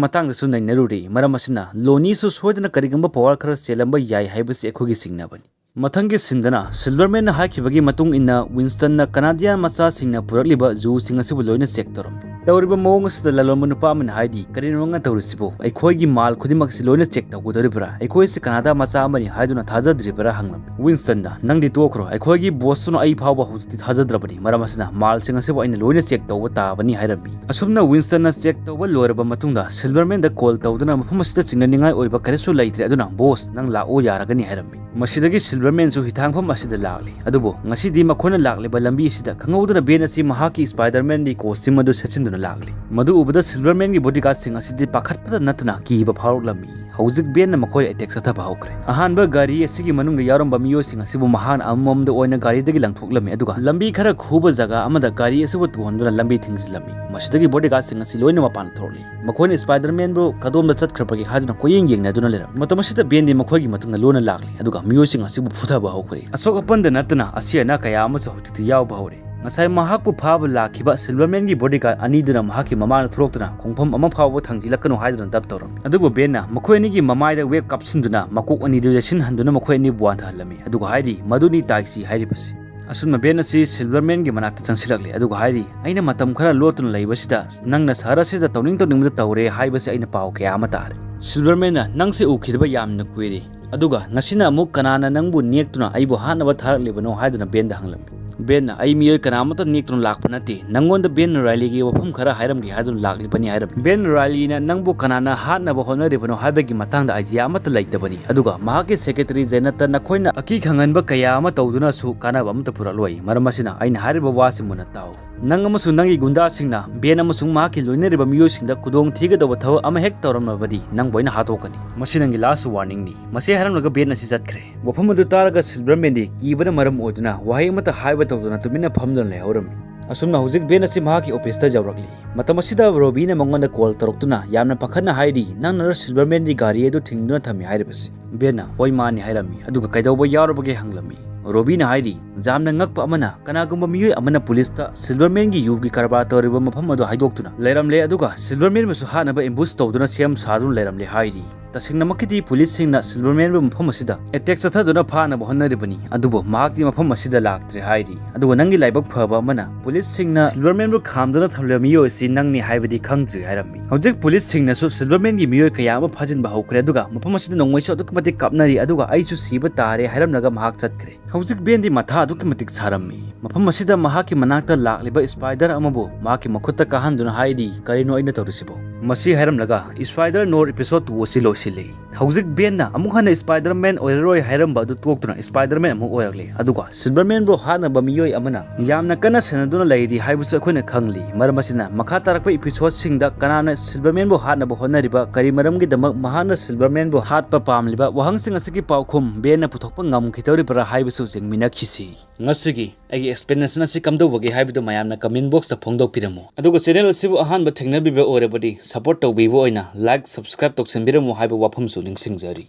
ꯃꯇꯥꯡꯗꯁꯨ ꯅꯩꯅꯔꯨꯔꯤ꯫ ꯃꯔꯝ ꯑꯁꯤꯅ ꯂꯣꯅꯤꯁꯨ ꯁꯣꯏꯗꯅ ꯀꯔꯤꯒꯨꯝꯕ ꯄꯋꯥꯔ ꯈꯔ ꯆꯦꯜꯂꯝꯕ ꯌꯥꯏ ꯍꯥꯏꯕꯁꯤ ꯑꯩꯈꯣꯏꯒꯤ ꯆꯤꯡꯅꯕꯅꯤ꯫ ꯃꯊꯪꯒꯤ ꯁꯤꯟꯗꯅ ꯁꯤꯜꯚꯔꯃꯦꯟꯅ ꯍꯥꯏꯈꯤꯕꯒꯤ ꯃꯇꯨꯡ ꯏꯟꯅ ꯋꯤꯟꯁꯇꯟꯅ ꯀꯅꯥꯗꯤꯌꯥꯟ ꯃꯆꯥꯁꯤꯡꯅ ꯄꯨꯔꯛꯂꯤꯕ ꯖꯨꯁꯤꯡ ꯑꯁꯤꯕꯨ ꯂꯣꯏꯅ ꯆꯦꯛ ꯇꯧꯔꯝꯃꯤ꯫ ꯇꯧꯔꯤꯕ ꯃꯑꯣꯡ ꯑꯁꯤꯗ ꯂꯂꯣꯟꯕ ꯅꯨꯄꯥ ꯑꯃꯅ ꯍꯥꯏꯔꯤ, "ꯀꯔꯤꯅꯣ ꯅꯪꯅ ꯇꯧꯔꯤꯁꯤꯕꯨ? ꯑꯩꯈꯣꯏꯒꯤ ꯃꯥꯜ ꯈꯨꯗꯤꯡꯃꯛꯁꯤ ꯂꯣꯏꯅ ꯆꯦꯛ ꯇꯧꯒꯗꯧꯔꯤꯕ꯭ꯔꯥ? ꯑꯩꯈꯣꯏꯁꯤ ꯀꯅꯥꯗꯥ ꯃꯆꯥ ꯑꯃꯅꯤ ꯍꯥꯏꯗꯨꯅ ꯊꯥꯖꯗ꯭ꯔꯤꯕ꯭ꯔꯥ?" ꯍꯪꯂꯝꯃꯤ꯫ ꯋꯤꯟꯁꯇꯟꯅ, "ꯅꯪꯗꯤ ꯇꯣꯛꯈ꯭ꯔꯣ, ꯑꯩꯈꯣꯏꯒꯤ ꯕꯣꯁꯇꯨꯅ ꯑꯩ ꯐꯥꯎꯕ ꯍꯧꯖꯤꯛꯇꯤ ꯊꯥꯖꯗ꯭ꯔꯕꯅꯤ, ꯃꯔꯝ ꯑꯁꯤꯅ ꯃꯥꯜꯁꯤꯡ ꯑꯁꯤꯕꯨ ꯑꯩꯅ ꯂꯣꯏꯅ ꯆꯦꯛ ꯇꯧꯕ ꯇꯥꯕꯅꯤ" ꯍꯥꯏꯔꯝꯃꯤ꯫ ꯑꯁꯨꯝꯅ ꯋꯤꯟꯁꯇꯟꯅ ꯆꯦꯛ ꯇꯧꯕ ꯂꯣꯏꯔꯕ ꯃꯇꯨꯡꯗ ꯁꯤꯜꯚꯔꯃꯦꯟꯗ ꯀꯣꯜ ꯇꯧꯗꯨꯅ, "ꯃꯐꯝ ꯑꯁꯤꯗ ꯆꯤꯡꯅꯅꯤꯡꯉꯥꯏ ꯑꯣꯏꯕ ꯀꯔꯤꯁꯨ ꯂꯩꯇ꯭ꯔꯦ, ꯑꯗꯨꯅ ꯕꯣꯁ, ꯅꯪ ꯂꯥꯛꯑꯣ ꯌꯥꯔꯒꯅꯤ" ꯍꯥꯏꯔꯝꯃꯤ꯫ ꯃꯁꯤꯗꯒꯤ ꯁꯤꯜꯚꯔꯃꯦꯟꯁꯨ ꯍꯤꯊꯥꯡꯐꯝ ꯑꯁꯤꯗ ꯂꯥꯛꯂꯤ꯫ ꯑꯗꯨꯕꯨ ꯉꯁꯤꯗꯤ ꯃꯈꯣꯏꯅ ꯂꯥꯛꯂꯤꯕ ꯂꯝꯕꯤ ꯑꯁꯤꯗ ꯈꯪꯍꯧꯗꯅ ꯕꯦꯟ ꯑꯁꯤ ꯃꯍꯥꯛꯀꯤ ꯁ꯭ꯄꯥꯏꯗꯔꯃꯦꯟꯒꯤ ꯀꯣꯁꯇ꯭ꯌꯨꯝ ꯑꯗꯨ ꯁꯦꯠꯆꯤꯟꯗꯨꯅ ꯂꯥꯛꯂꯤ꯫ ꯃꯗꯨ ꯎꯕꯗ ꯁꯤꯜꯚꯔꯃꯦꯟꯒꯤ ꯕꯣꯗꯤꯒꯥꯔꯗꯁꯤꯡ ꯑꯁꯤꯗꯤ ꯄꯥꯈꯠꯄꯗ ꯅꯠꯇꯅ ꯀꯤꯕ ꯐꯥꯎꯔꯛꯂꯝꯃꯤ꯫ ꯍꯧꯖꯤꯛ ꯕꯦꯟꯅ ꯃꯈꯣꯏ ꯑꯦꯇꯦꯛ ꯆꯠꯊꯕ ꯍꯧꯈ꯭ꯔꯦ꯫ ꯑꯍꯥꯟꯕ ꯒꯥꯔꯤ ꯑꯁꯤꯒꯤ ꯃꯅꯨꯡꯗ ꯌꯥꯎꯔꯝꯕ ꯃꯤꯑꯣꯏꯁꯤꯡ ꯑꯁꯤꯕꯨ ꯃꯍꯥꯛꯅ ꯑꯃꯃꯝꯗ ꯑꯣꯏꯅ ꯒꯥꯔꯤꯗꯒꯤ ꯂꯪꯊꯣꯛꯂꯝꯃꯤ, ꯑꯗꯨꯒ ꯂꯝꯕꯤ ꯈꯔ ꯈꯨꯕ ꯖꯒꯥ ꯑꯃꯗ ꯒꯥꯔꯤ ꯑꯁꯤꯕꯨ ꯇꯨꯍꯟꯗꯨꯅ ꯂꯝꯕꯤ ꯊꯤꯡꯖꯤꯜꯂꯝꯃꯤ꯫ ꯃꯁꯤꯗꯒꯤ ꯕꯣꯗꯤꯒꯥꯔꯗꯁꯤꯡ ꯑꯁꯤ ꯂꯣꯏꯅ ꯃꯄꯥꯟ ꯊꯣꯛꯂꯛꯂꯤ꯫ ꯃꯈꯣꯏꯅ ꯁ꯭ꯄꯥꯏꯗꯔꯃꯦꯟꯕꯨ ꯀꯗꯣꯝꯗ ꯆꯠꯈ꯭ꯔꯕꯒꯦ ꯍꯥꯏꯗꯨꯅ ꯀꯣꯏꯌꯦꯡ ꯌꯦꯡꯅꯗꯨꯅ ꯂꯩꯔꯝꯃꯤ꯫ ꯃꯇꯝ ꯑꯁꯤꯗ ꯕꯦꯟꯗꯤ ꯃꯈꯣꯏꯒꯤ ꯃꯇꯨꯡꯗ ꯂꯣꯟꯅ ꯂꯥꯛꯂꯤ, ꯑꯗꯨꯒ ꯃꯤꯑꯣꯏꯁꯤꯡ ꯑꯁꯤꯕꯨ ꯐꯨꯊꯕ ꯍꯧꯈ꯭ꯔꯦ꯫ ꯑꯁꯣꯛ ꯑꯄꯟꯗ ꯅꯠꯇꯅ ꯑꯁꯤ ꯑꯅꯥ ꯀꯌꯥ ꯑꯃꯁꯨ ꯍꯧꯖꯤꯛꯇꯤ ꯌꯥꯎꯕ ꯍꯧꯔꯦ꯫ ꯉꯁꯥꯏ ꯃꯍꯥꯛꯄꯨ ꯐꯥꯕ ꯂꯥꯛꯈꯤꯕ ꯁꯤꯜꯚꯔꯃꯦꯟꯒꯤ ꯕꯣꯗꯤꯒꯥꯔꯗ ꯑꯅꯤꯗꯨꯅ ꯃꯍꯥꯛꯀꯤ ꯃꯃꯥꯡꯗ ꯊꯣꯛꯂꯛꯇꯨꯅ ꯈꯣꯡꯐꯝ ꯑꯃ ꯐꯥꯎꯕ ꯊꯥꯡꯖꯤꯜꯂꯛꯀꯅꯨ ꯍꯥꯏꯗꯨꯅ ꯗꯞ ꯇꯧꯔꯝꯃꯤ꯫ ꯑꯗꯨꯕꯨ ꯕꯦꯟꯅ ꯃꯈꯣꯏ ꯑꯅꯤꯒꯤ ꯃꯃꯥꯏꯗ ꯋꯦꯕ ꯀꯥꯞꯁꯤꯟꯗꯨꯅ ꯃꯀꯣꯛ ꯑꯅꯤꯗꯨ ꯌꯩꯁꯤꯟꯍꯟꯗꯨꯅ ꯃꯈꯣꯏ ꯑꯅꯤꯕꯨ ꯋꯥꯟꯊꯍꯜꯂꯝꯃꯤ, ꯑꯗꯨꯒ ꯍꯥꯏꯔꯤ, "ꯃꯗꯨꯅꯤ ꯇꯥꯏꯁꯤ ꯍꯥꯏꯔꯤꯕꯁꯤ"꯫ ꯑꯁꯨꯝꯅ ꯕꯦꯟ ꯑꯁꯤ ꯁꯤꯜꯚꯔꯃꯦꯟꯒꯤ ꯃꯅꯥꯛꯇ ꯆꯪꯁꯤꯜꯂꯛꯂꯤ, ꯑꯗꯨꯒ ꯍꯥꯏꯔꯤ, "ꯑꯩꯅ ꯃꯇꯝ ꯈꯔ ꯂꯣꯠꯇꯨꯅ ꯂꯩꯕꯁꯤꯗ ꯅꯪꯅ ꯁꯍꯔ ꯑꯁꯤꯗ ꯇꯧꯅꯤꯡ ꯇꯧꯅꯤꯡꯕꯗ ꯇꯧꯔꯦ ꯍꯥꯏꯕꯁꯤ ꯑꯩꯅ ꯄꯥꯎ ꯀꯌꯥ ꯑꯃ ꯇꯥꯔꯦ꯫ ꯁꯤꯜꯚꯔꯃꯦꯟꯅ ꯅꯪꯁꯦ ꯎꯈꯤꯗꯕ ꯌꯥꯝꯅ ꯀꯨꯏꯔꯦ, ꯑꯗꯨꯒ ꯉꯁꯤꯅ ꯑꯃꯨꯛ ꯀꯅꯥꯅ ꯅꯪꯕꯨ ꯅꯦꯛꯇꯨꯅ ꯑꯩꯕꯨ ꯍꯥꯠꯅꯕ ꯊꯥꯔꯛꯂꯤꯕꯅꯣ?" ꯍꯥꯏꯗꯨꯅ ꯕꯦꯟꯗ ꯍꯪꯂꯝꯃꯤ꯫ ꯕꯦꯟꯅ, "ꯑꯩ ꯃꯤꯑꯣꯏ ꯀꯅꯥꯃꯠꯇ ꯅꯦꯛꯇꯨꯅ ꯂꯥꯛꯄ ꯅꯠꯇꯦ, ꯅꯪꯉꯣꯟꯗ ꯕꯦꯟ ꯔꯥꯏꯂꯤꯒꯤ ꯋꯥꯐꯝ ꯈꯔ ꯍꯥꯏꯔꯝꯒꯦ ꯍꯥꯏꯗꯨꯅ ꯂꯥꯛꯂꯤꯕꯅꯤ" ꯍꯥꯏꯔꯝꯃꯤ꯫ ꯕꯦꯟ ꯔꯥꯏꯂꯤꯅ, "ꯅꯪꯕꯨ ꯀꯅꯥꯅ ꯍꯥꯠꯅꯕ ꯍꯣꯠꯅꯔꯤꯕꯅꯣ ꯍꯥꯏꯕꯒꯤ ꯃꯇꯥꯡꯗ ꯑꯥꯏꯗꯤꯌꯥ ꯑꯃꯠꯇ ꯂꯩꯇꯕꯅꯤ, ꯑꯗꯨꯒ ꯃꯍꯥꯛꯀꯤ ꯁꯦꯀ꯭ꯔꯦꯇꯔꯤ ꯖꯦꯅꯠꯇ ꯅꯈꯣꯏꯅ ꯑꯀꯤ ꯈꯪꯍꯟꯕ ꯀꯌꯥ ꯑꯃ ꯇꯧꯗꯨꯅꯁꯨ ꯀꯥꯟꯅꯕ ꯑꯃꯠꯇ ꯄꯨꯔꯛꯂꯣꯏ, ꯃꯔꯝ ꯑꯁꯤꯅ ꯑꯩꯅ ꯍꯥꯏꯔꯤꯕ ꯋꯥꯁꯤ ꯃꯨꯟꯅ ꯇꯥꯎ꯫ ꯅꯪ ꯑꯃꯁꯨꯡ ꯅꯪꯒꯤ ꯒꯨꯟꯗꯥꯁꯤꯡꯅ ꯕꯦꯟ ꯑꯃꯁꯨꯡ ꯃꯍꯥꯛꯀꯤ ꯂꯣꯏꯅꯔꯤꯕ ꯃꯤꯑꯣꯏꯁꯤꯡꯗ ꯈꯨꯗꯣꯡ ꯊꯤꯒꯗꯧꯕ ꯊꯕꯛ ꯑꯃ ꯍꯦꯛ ꯇꯧꯔꯝꯂꯕꯗꯤ ꯅꯪꯕꯨ ꯑꯩꯅ ꯍꯥꯠꯇꯣꯛꯀꯅꯤ꯫ ꯃꯁꯤ ꯅꯪꯒꯤ ꯂꯥꯁ ꯋꯥꯔꯅꯤꯡꯅꯤ꯫" ꯃꯁꯤ ꯍꯥꯏꯔꯝꯂꯒ ꯕꯦꯟ ꯑꯁꯤ ꯆꯠꯈ꯭ꯔꯦ꯫ ꯋꯥꯐꯝ ꯑꯗꯨ ꯇꯥꯔꯒ ꯁꯤꯜꯚꯔꯃꯦꯟꯗꯤ ꯀꯤꯕꯅ ꯃꯔꯝ ꯑꯣꯏꯗꯨꯅ ꯋꯥꯍꯩ ꯑꯃꯠꯇ ꯍꯥꯏꯕ ꯇꯧꯗꯅ ꯇꯨꯃꯤꯟꯅ ꯐꯝꯗꯨꯅ ꯂꯩꯍꯧꯔꯝꯃꯤ꯫ ꯑꯁꯨꯝꯅ ꯍꯧꯖꯤꯛ ꯕꯦꯟ ꯑꯁꯤ ꯃꯍꯥꯛꯀꯤ ꯑꯣꯐꯤꯁꯇ ꯌꯧꯔꯛꯂꯤ꯫ ꯃꯇꯝ ꯑꯁꯤꯗ ꯔꯣꯕꯤꯅ ꯃꯉꯣꯟꯗ ꯀꯣꯜ ꯇꯧꯔꯛꯇꯨꯅ ꯌꯥꯝꯅ ꯄꯥꯈꯠꯅ ꯍꯥꯏꯔꯤ, "ꯅꯪꯅꯔ ꯁꯤꯜꯚꯔꯃꯦꯟꯒꯤ ꯒꯥꯔꯤ ꯑꯗꯨ ꯊꯤꯡꯗꯨꯅ ꯊꯝꯃꯤ ꯍꯥꯏꯔꯤꯕꯁꯤ?" ꯕꯦꯟꯅ, "ꯍꯣꯏ, ꯃꯥꯅꯤ" ꯍꯥꯏꯔꯝꯃꯤ꯫ ꯑꯗꯨꯒ ꯀꯩꯗꯧꯕ ꯌꯥꯎꯔꯕꯒꯦ ꯍꯪꯂꯝꯃꯤ꯫ ꯔꯣꯕꯤꯅ ꯍꯥꯏꯔꯤ, ꯌꯥꯝꯅ ꯉꯛꯄ ꯑꯃꯅ ꯀꯅꯥꯒꯨꯝꯕ ꯃꯤꯑꯣꯏ ꯑꯃꯅ ꯄꯨꯂꯤꯁꯇ ꯁꯤꯜꯚꯔꯃꯦꯟꯒꯤ ꯌꯨꯒꯤ ꯀꯔꯕꯥꯔ ꯇꯧꯔꯤꯕ ꯃꯐꯝ ꯑꯗꯨ ꯍꯥꯏꯗꯣꯛꯇꯨꯅ ꯂꯩꯔꯝꯂꯦ, ꯑꯗꯨꯒ ꯁꯤꯜꯚꯔꯃꯦꯟꯕꯨꯁꯨ ꯍꯥꯠꯅꯕ ꯑꯦꯝꯕꯨꯁ ꯇꯧꯗꯨꯅ ꯁꯦꯝ ꯁꯥꯗꯨꯅ ꯂꯩꯔꯝꯂꯦ ꯍꯥꯏꯔꯤ꯫ ꯇꯁꯦꯡꯅꯃꯛꯀꯤꯗꯤ ꯄꯨꯂꯤꯁꯁꯤꯡꯅ ꯁꯤꯜꯚꯔꯃꯦꯟꯕꯨ ꯃꯐꯝ ꯑꯁꯤꯗ ꯑꯦꯇꯦꯛ ꯆꯠꯊꯗꯨꯅ ꯐꯥꯅꯕ ꯍꯣꯠꯅꯔꯤꯕꯅꯤ, ꯑꯗꯨꯕꯨ ꯃꯍꯥꯛꯇꯤ ꯃꯐꯝ ꯑꯁꯤꯗ ꯂꯥꯛꯇ꯭ꯔꯦ ꯍꯥꯏꯔꯤ꯫ ꯑꯗꯨꯒ ꯅꯪꯒꯤ ꯂꯥꯏꯕꯛ ꯐꯕ ꯑꯃꯅ ꯄꯨꯂꯤꯁꯁꯤꯡꯅ ꯁꯤꯜꯚꯔꯃꯦꯟꯕꯨ ꯈꯥꯝꯗꯨꯅ ꯊꯝꯂꯤꯕ ꯃꯤꯑꯣꯏ ꯑꯁꯤ ꯅꯪꯅꯤ ꯍꯥꯏꯕꯗꯤ ꯈꯪꯗ꯭ꯔꯤ ꯍꯥꯏꯔꯝꯃꯤ꯫ ꯍꯧꯖꯤꯛ ꯄꯨꯂꯤꯁꯁꯤꯡꯅꯁꯨ ꯁꯤꯜꯚꯔꯃꯦꯟꯒꯤ ꯃꯤꯑꯣꯏ ꯀꯌꯥ ꯑꯃ ꯐꯥꯖꯤꯟꯕ ꯍꯧꯈ꯭ꯔꯦ, ꯑꯗꯨꯒ ꯃꯐꯝ ꯑꯁꯤꯗ ꯅꯣꯡꯃꯩꯁꯨ ꯑꯗꯨꯛꯀꯤ ꯃꯇꯤꯛ ꯀꯥꯞꯅꯔꯤ, ꯑꯗꯨꯒ ꯑꯩꯁꯨ ꯁꯤꯕ ꯇꯥꯔꯦ ꯍꯥꯏꯔꯝꯂꯒ ꯃꯍꯥꯛ ꯆꯠꯈ꯭ꯔꯦ꯫ ꯍꯧꯖꯤꯛ ꯕꯦꯟꯗꯤ ꯃꯊꯥ ꯑꯗꯨꯛꯀꯤ ꯃꯇꯤꯛ ꯁꯥꯔꯝꯃꯤ꯫ ꯃꯐꯝ ꯑꯁꯤꯗ ꯃꯍꯥꯛꯀꯤ ꯃꯅꯥꯛꯇ ꯂꯥꯛꯂꯤꯕ ꯁ꯭ꯄꯥꯏꯗꯔ ꯑꯃꯕꯨ ꯃꯍꯥꯛꯀꯤ ꯃꯈꯨꯠꯇ ꯀꯥꯍꯟꯗꯨꯅ ꯍꯥꯏꯔꯤ, "ꯀꯔꯤꯅꯣ ꯑꯩꯅ ꯇꯧꯔꯤꯁꯤꯕꯣ?" ꯃꯁꯤ ꯍꯥꯏꯔꯝꯂꯒ ꯁ꯭ꯄꯥꯏꯗꯔ ꯅꯣꯔ ꯏꯄꯤꯁꯣꯗ ꯇꯨ ꯑꯁꯤ ꯂꯣꯏꯁꯤꯜꯂꯤ꯫ ꯍꯧꯖꯤꯛ ꯕꯦꯟꯅ ꯑꯃꯨꯛ ꯍꯟꯅ ꯁ꯭ꯄꯥꯏꯗꯔꯃꯦꯟ ꯑꯣꯏꯔꯔꯣꯏ ꯍꯥꯏꯔꯝꯕ ꯑꯗꯨ ꯇꯣꯛꯇꯨꯅ ꯁ꯭ꯄꯥꯏꯗꯔꯃꯦꯟ ꯑꯃꯨꯛ ꯑꯣꯏꯔꯛꯂꯦ꯫ ꯑꯗꯨꯒ ꯁꯤꯜꯚꯔꯃꯦꯟꯕꯨ ꯍꯥꯠꯅꯕ ꯃꯤꯑꯣꯏ ꯑꯃꯅ ꯌꯥꯝꯅ ꯀꯟꯅ ꯁꯦꯟꯅꯗꯨꯅ ꯂꯩꯔꯤ ꯍꯥꯏꯕꯁꯨ ꯑꯩꯈꯣꯏꯅ ꯈꯪꯂꯤ꯫ ꯃꯔꯝ ꯑꯁꯤꯅ ꯃꯈꯥ ꯇꯥꯔꯛꯄ ꯏꯄꯤꯁꯣꯗꯁꯤꯡꯗ ꯀꯅꯥꯅ ꯁꯤꯜꯚꯔꯃꯦꯟꯕꯨ ꯍꯥꯠꯅꯕ ꯍꯣꯠꯅꯔꯤꯕ, ꯀꯔꯤ ꯃꯔꯝꯒꯤꯗꯃꯛ ꯃꯍꯥꯛꯅ ꯁꯤꯜꯚꯔꯃꯦꯟꯕꯨ ꯍꯥꯠꯄ ꯄꯥꯝꯂꯤꯕ, ꯋꯥꯍꯪꯁꯤꯡ ꯑꯁꯤꯒꯤ ꯄꯥꯎꯈꯨꯝ ꯕꯦꯟꯅ ꯄꯨꯊꯣꯛꯄ ꯉꯝꯈꯤꯗꯧꯔꯤꯕ꯭ꯔꯥ ꯍꯥꯏꯕꯁꯨ ꯌꯦꯡꯃꯤꯟꯅꯈꯤꯁꯤ꯫ ꯉꯁꯤꯒꯤ ꯑꯩꯒꯤ ꯑꯦꯛꯁꯄ꯭ꯂꯦꯅꯦꯁꯟ ꯑꯁꯤ ꯀꯝꯗꯧꯕꯒꯦ ꯍꯥꯏꯕꯗꯨ ꯃꯌꯥꯝꯅ ꯀꯃꯦꯟ ꯕꯣꯛꯁꯇ ꯐꯣꯡꯗꯣꯛꯄꯤꯔꯝꯃꯨ꯫ ꯑꯗꯨꯒ ꯆꯦꯅꯦꯜ ꯑꯁꯤꯕꯨ ꯑꯍꯥꯟꯕ ꯊꯦꯡꯅꯕꯤꯕ ꯑꯣꯏꯔꯕꯗꯤ ꯁꯄꯣꯔꯠ ꯇꯧꯕꯤꯕ ꯑꯣꯏꯅ ꯂꯥꯏꯛ, ꯁꯕꯁꯀ꯭ꯔꯥꯏꯕ ꯇꯧꯁꯤꯟꯕꯤꯔꯝꯃꯨ ꯍꯥꯏꯕ ꯋꯥꯐꯝꯁꯨ ꯅꯤꯡꯁꯤꯡꯖꯔꯤ꯫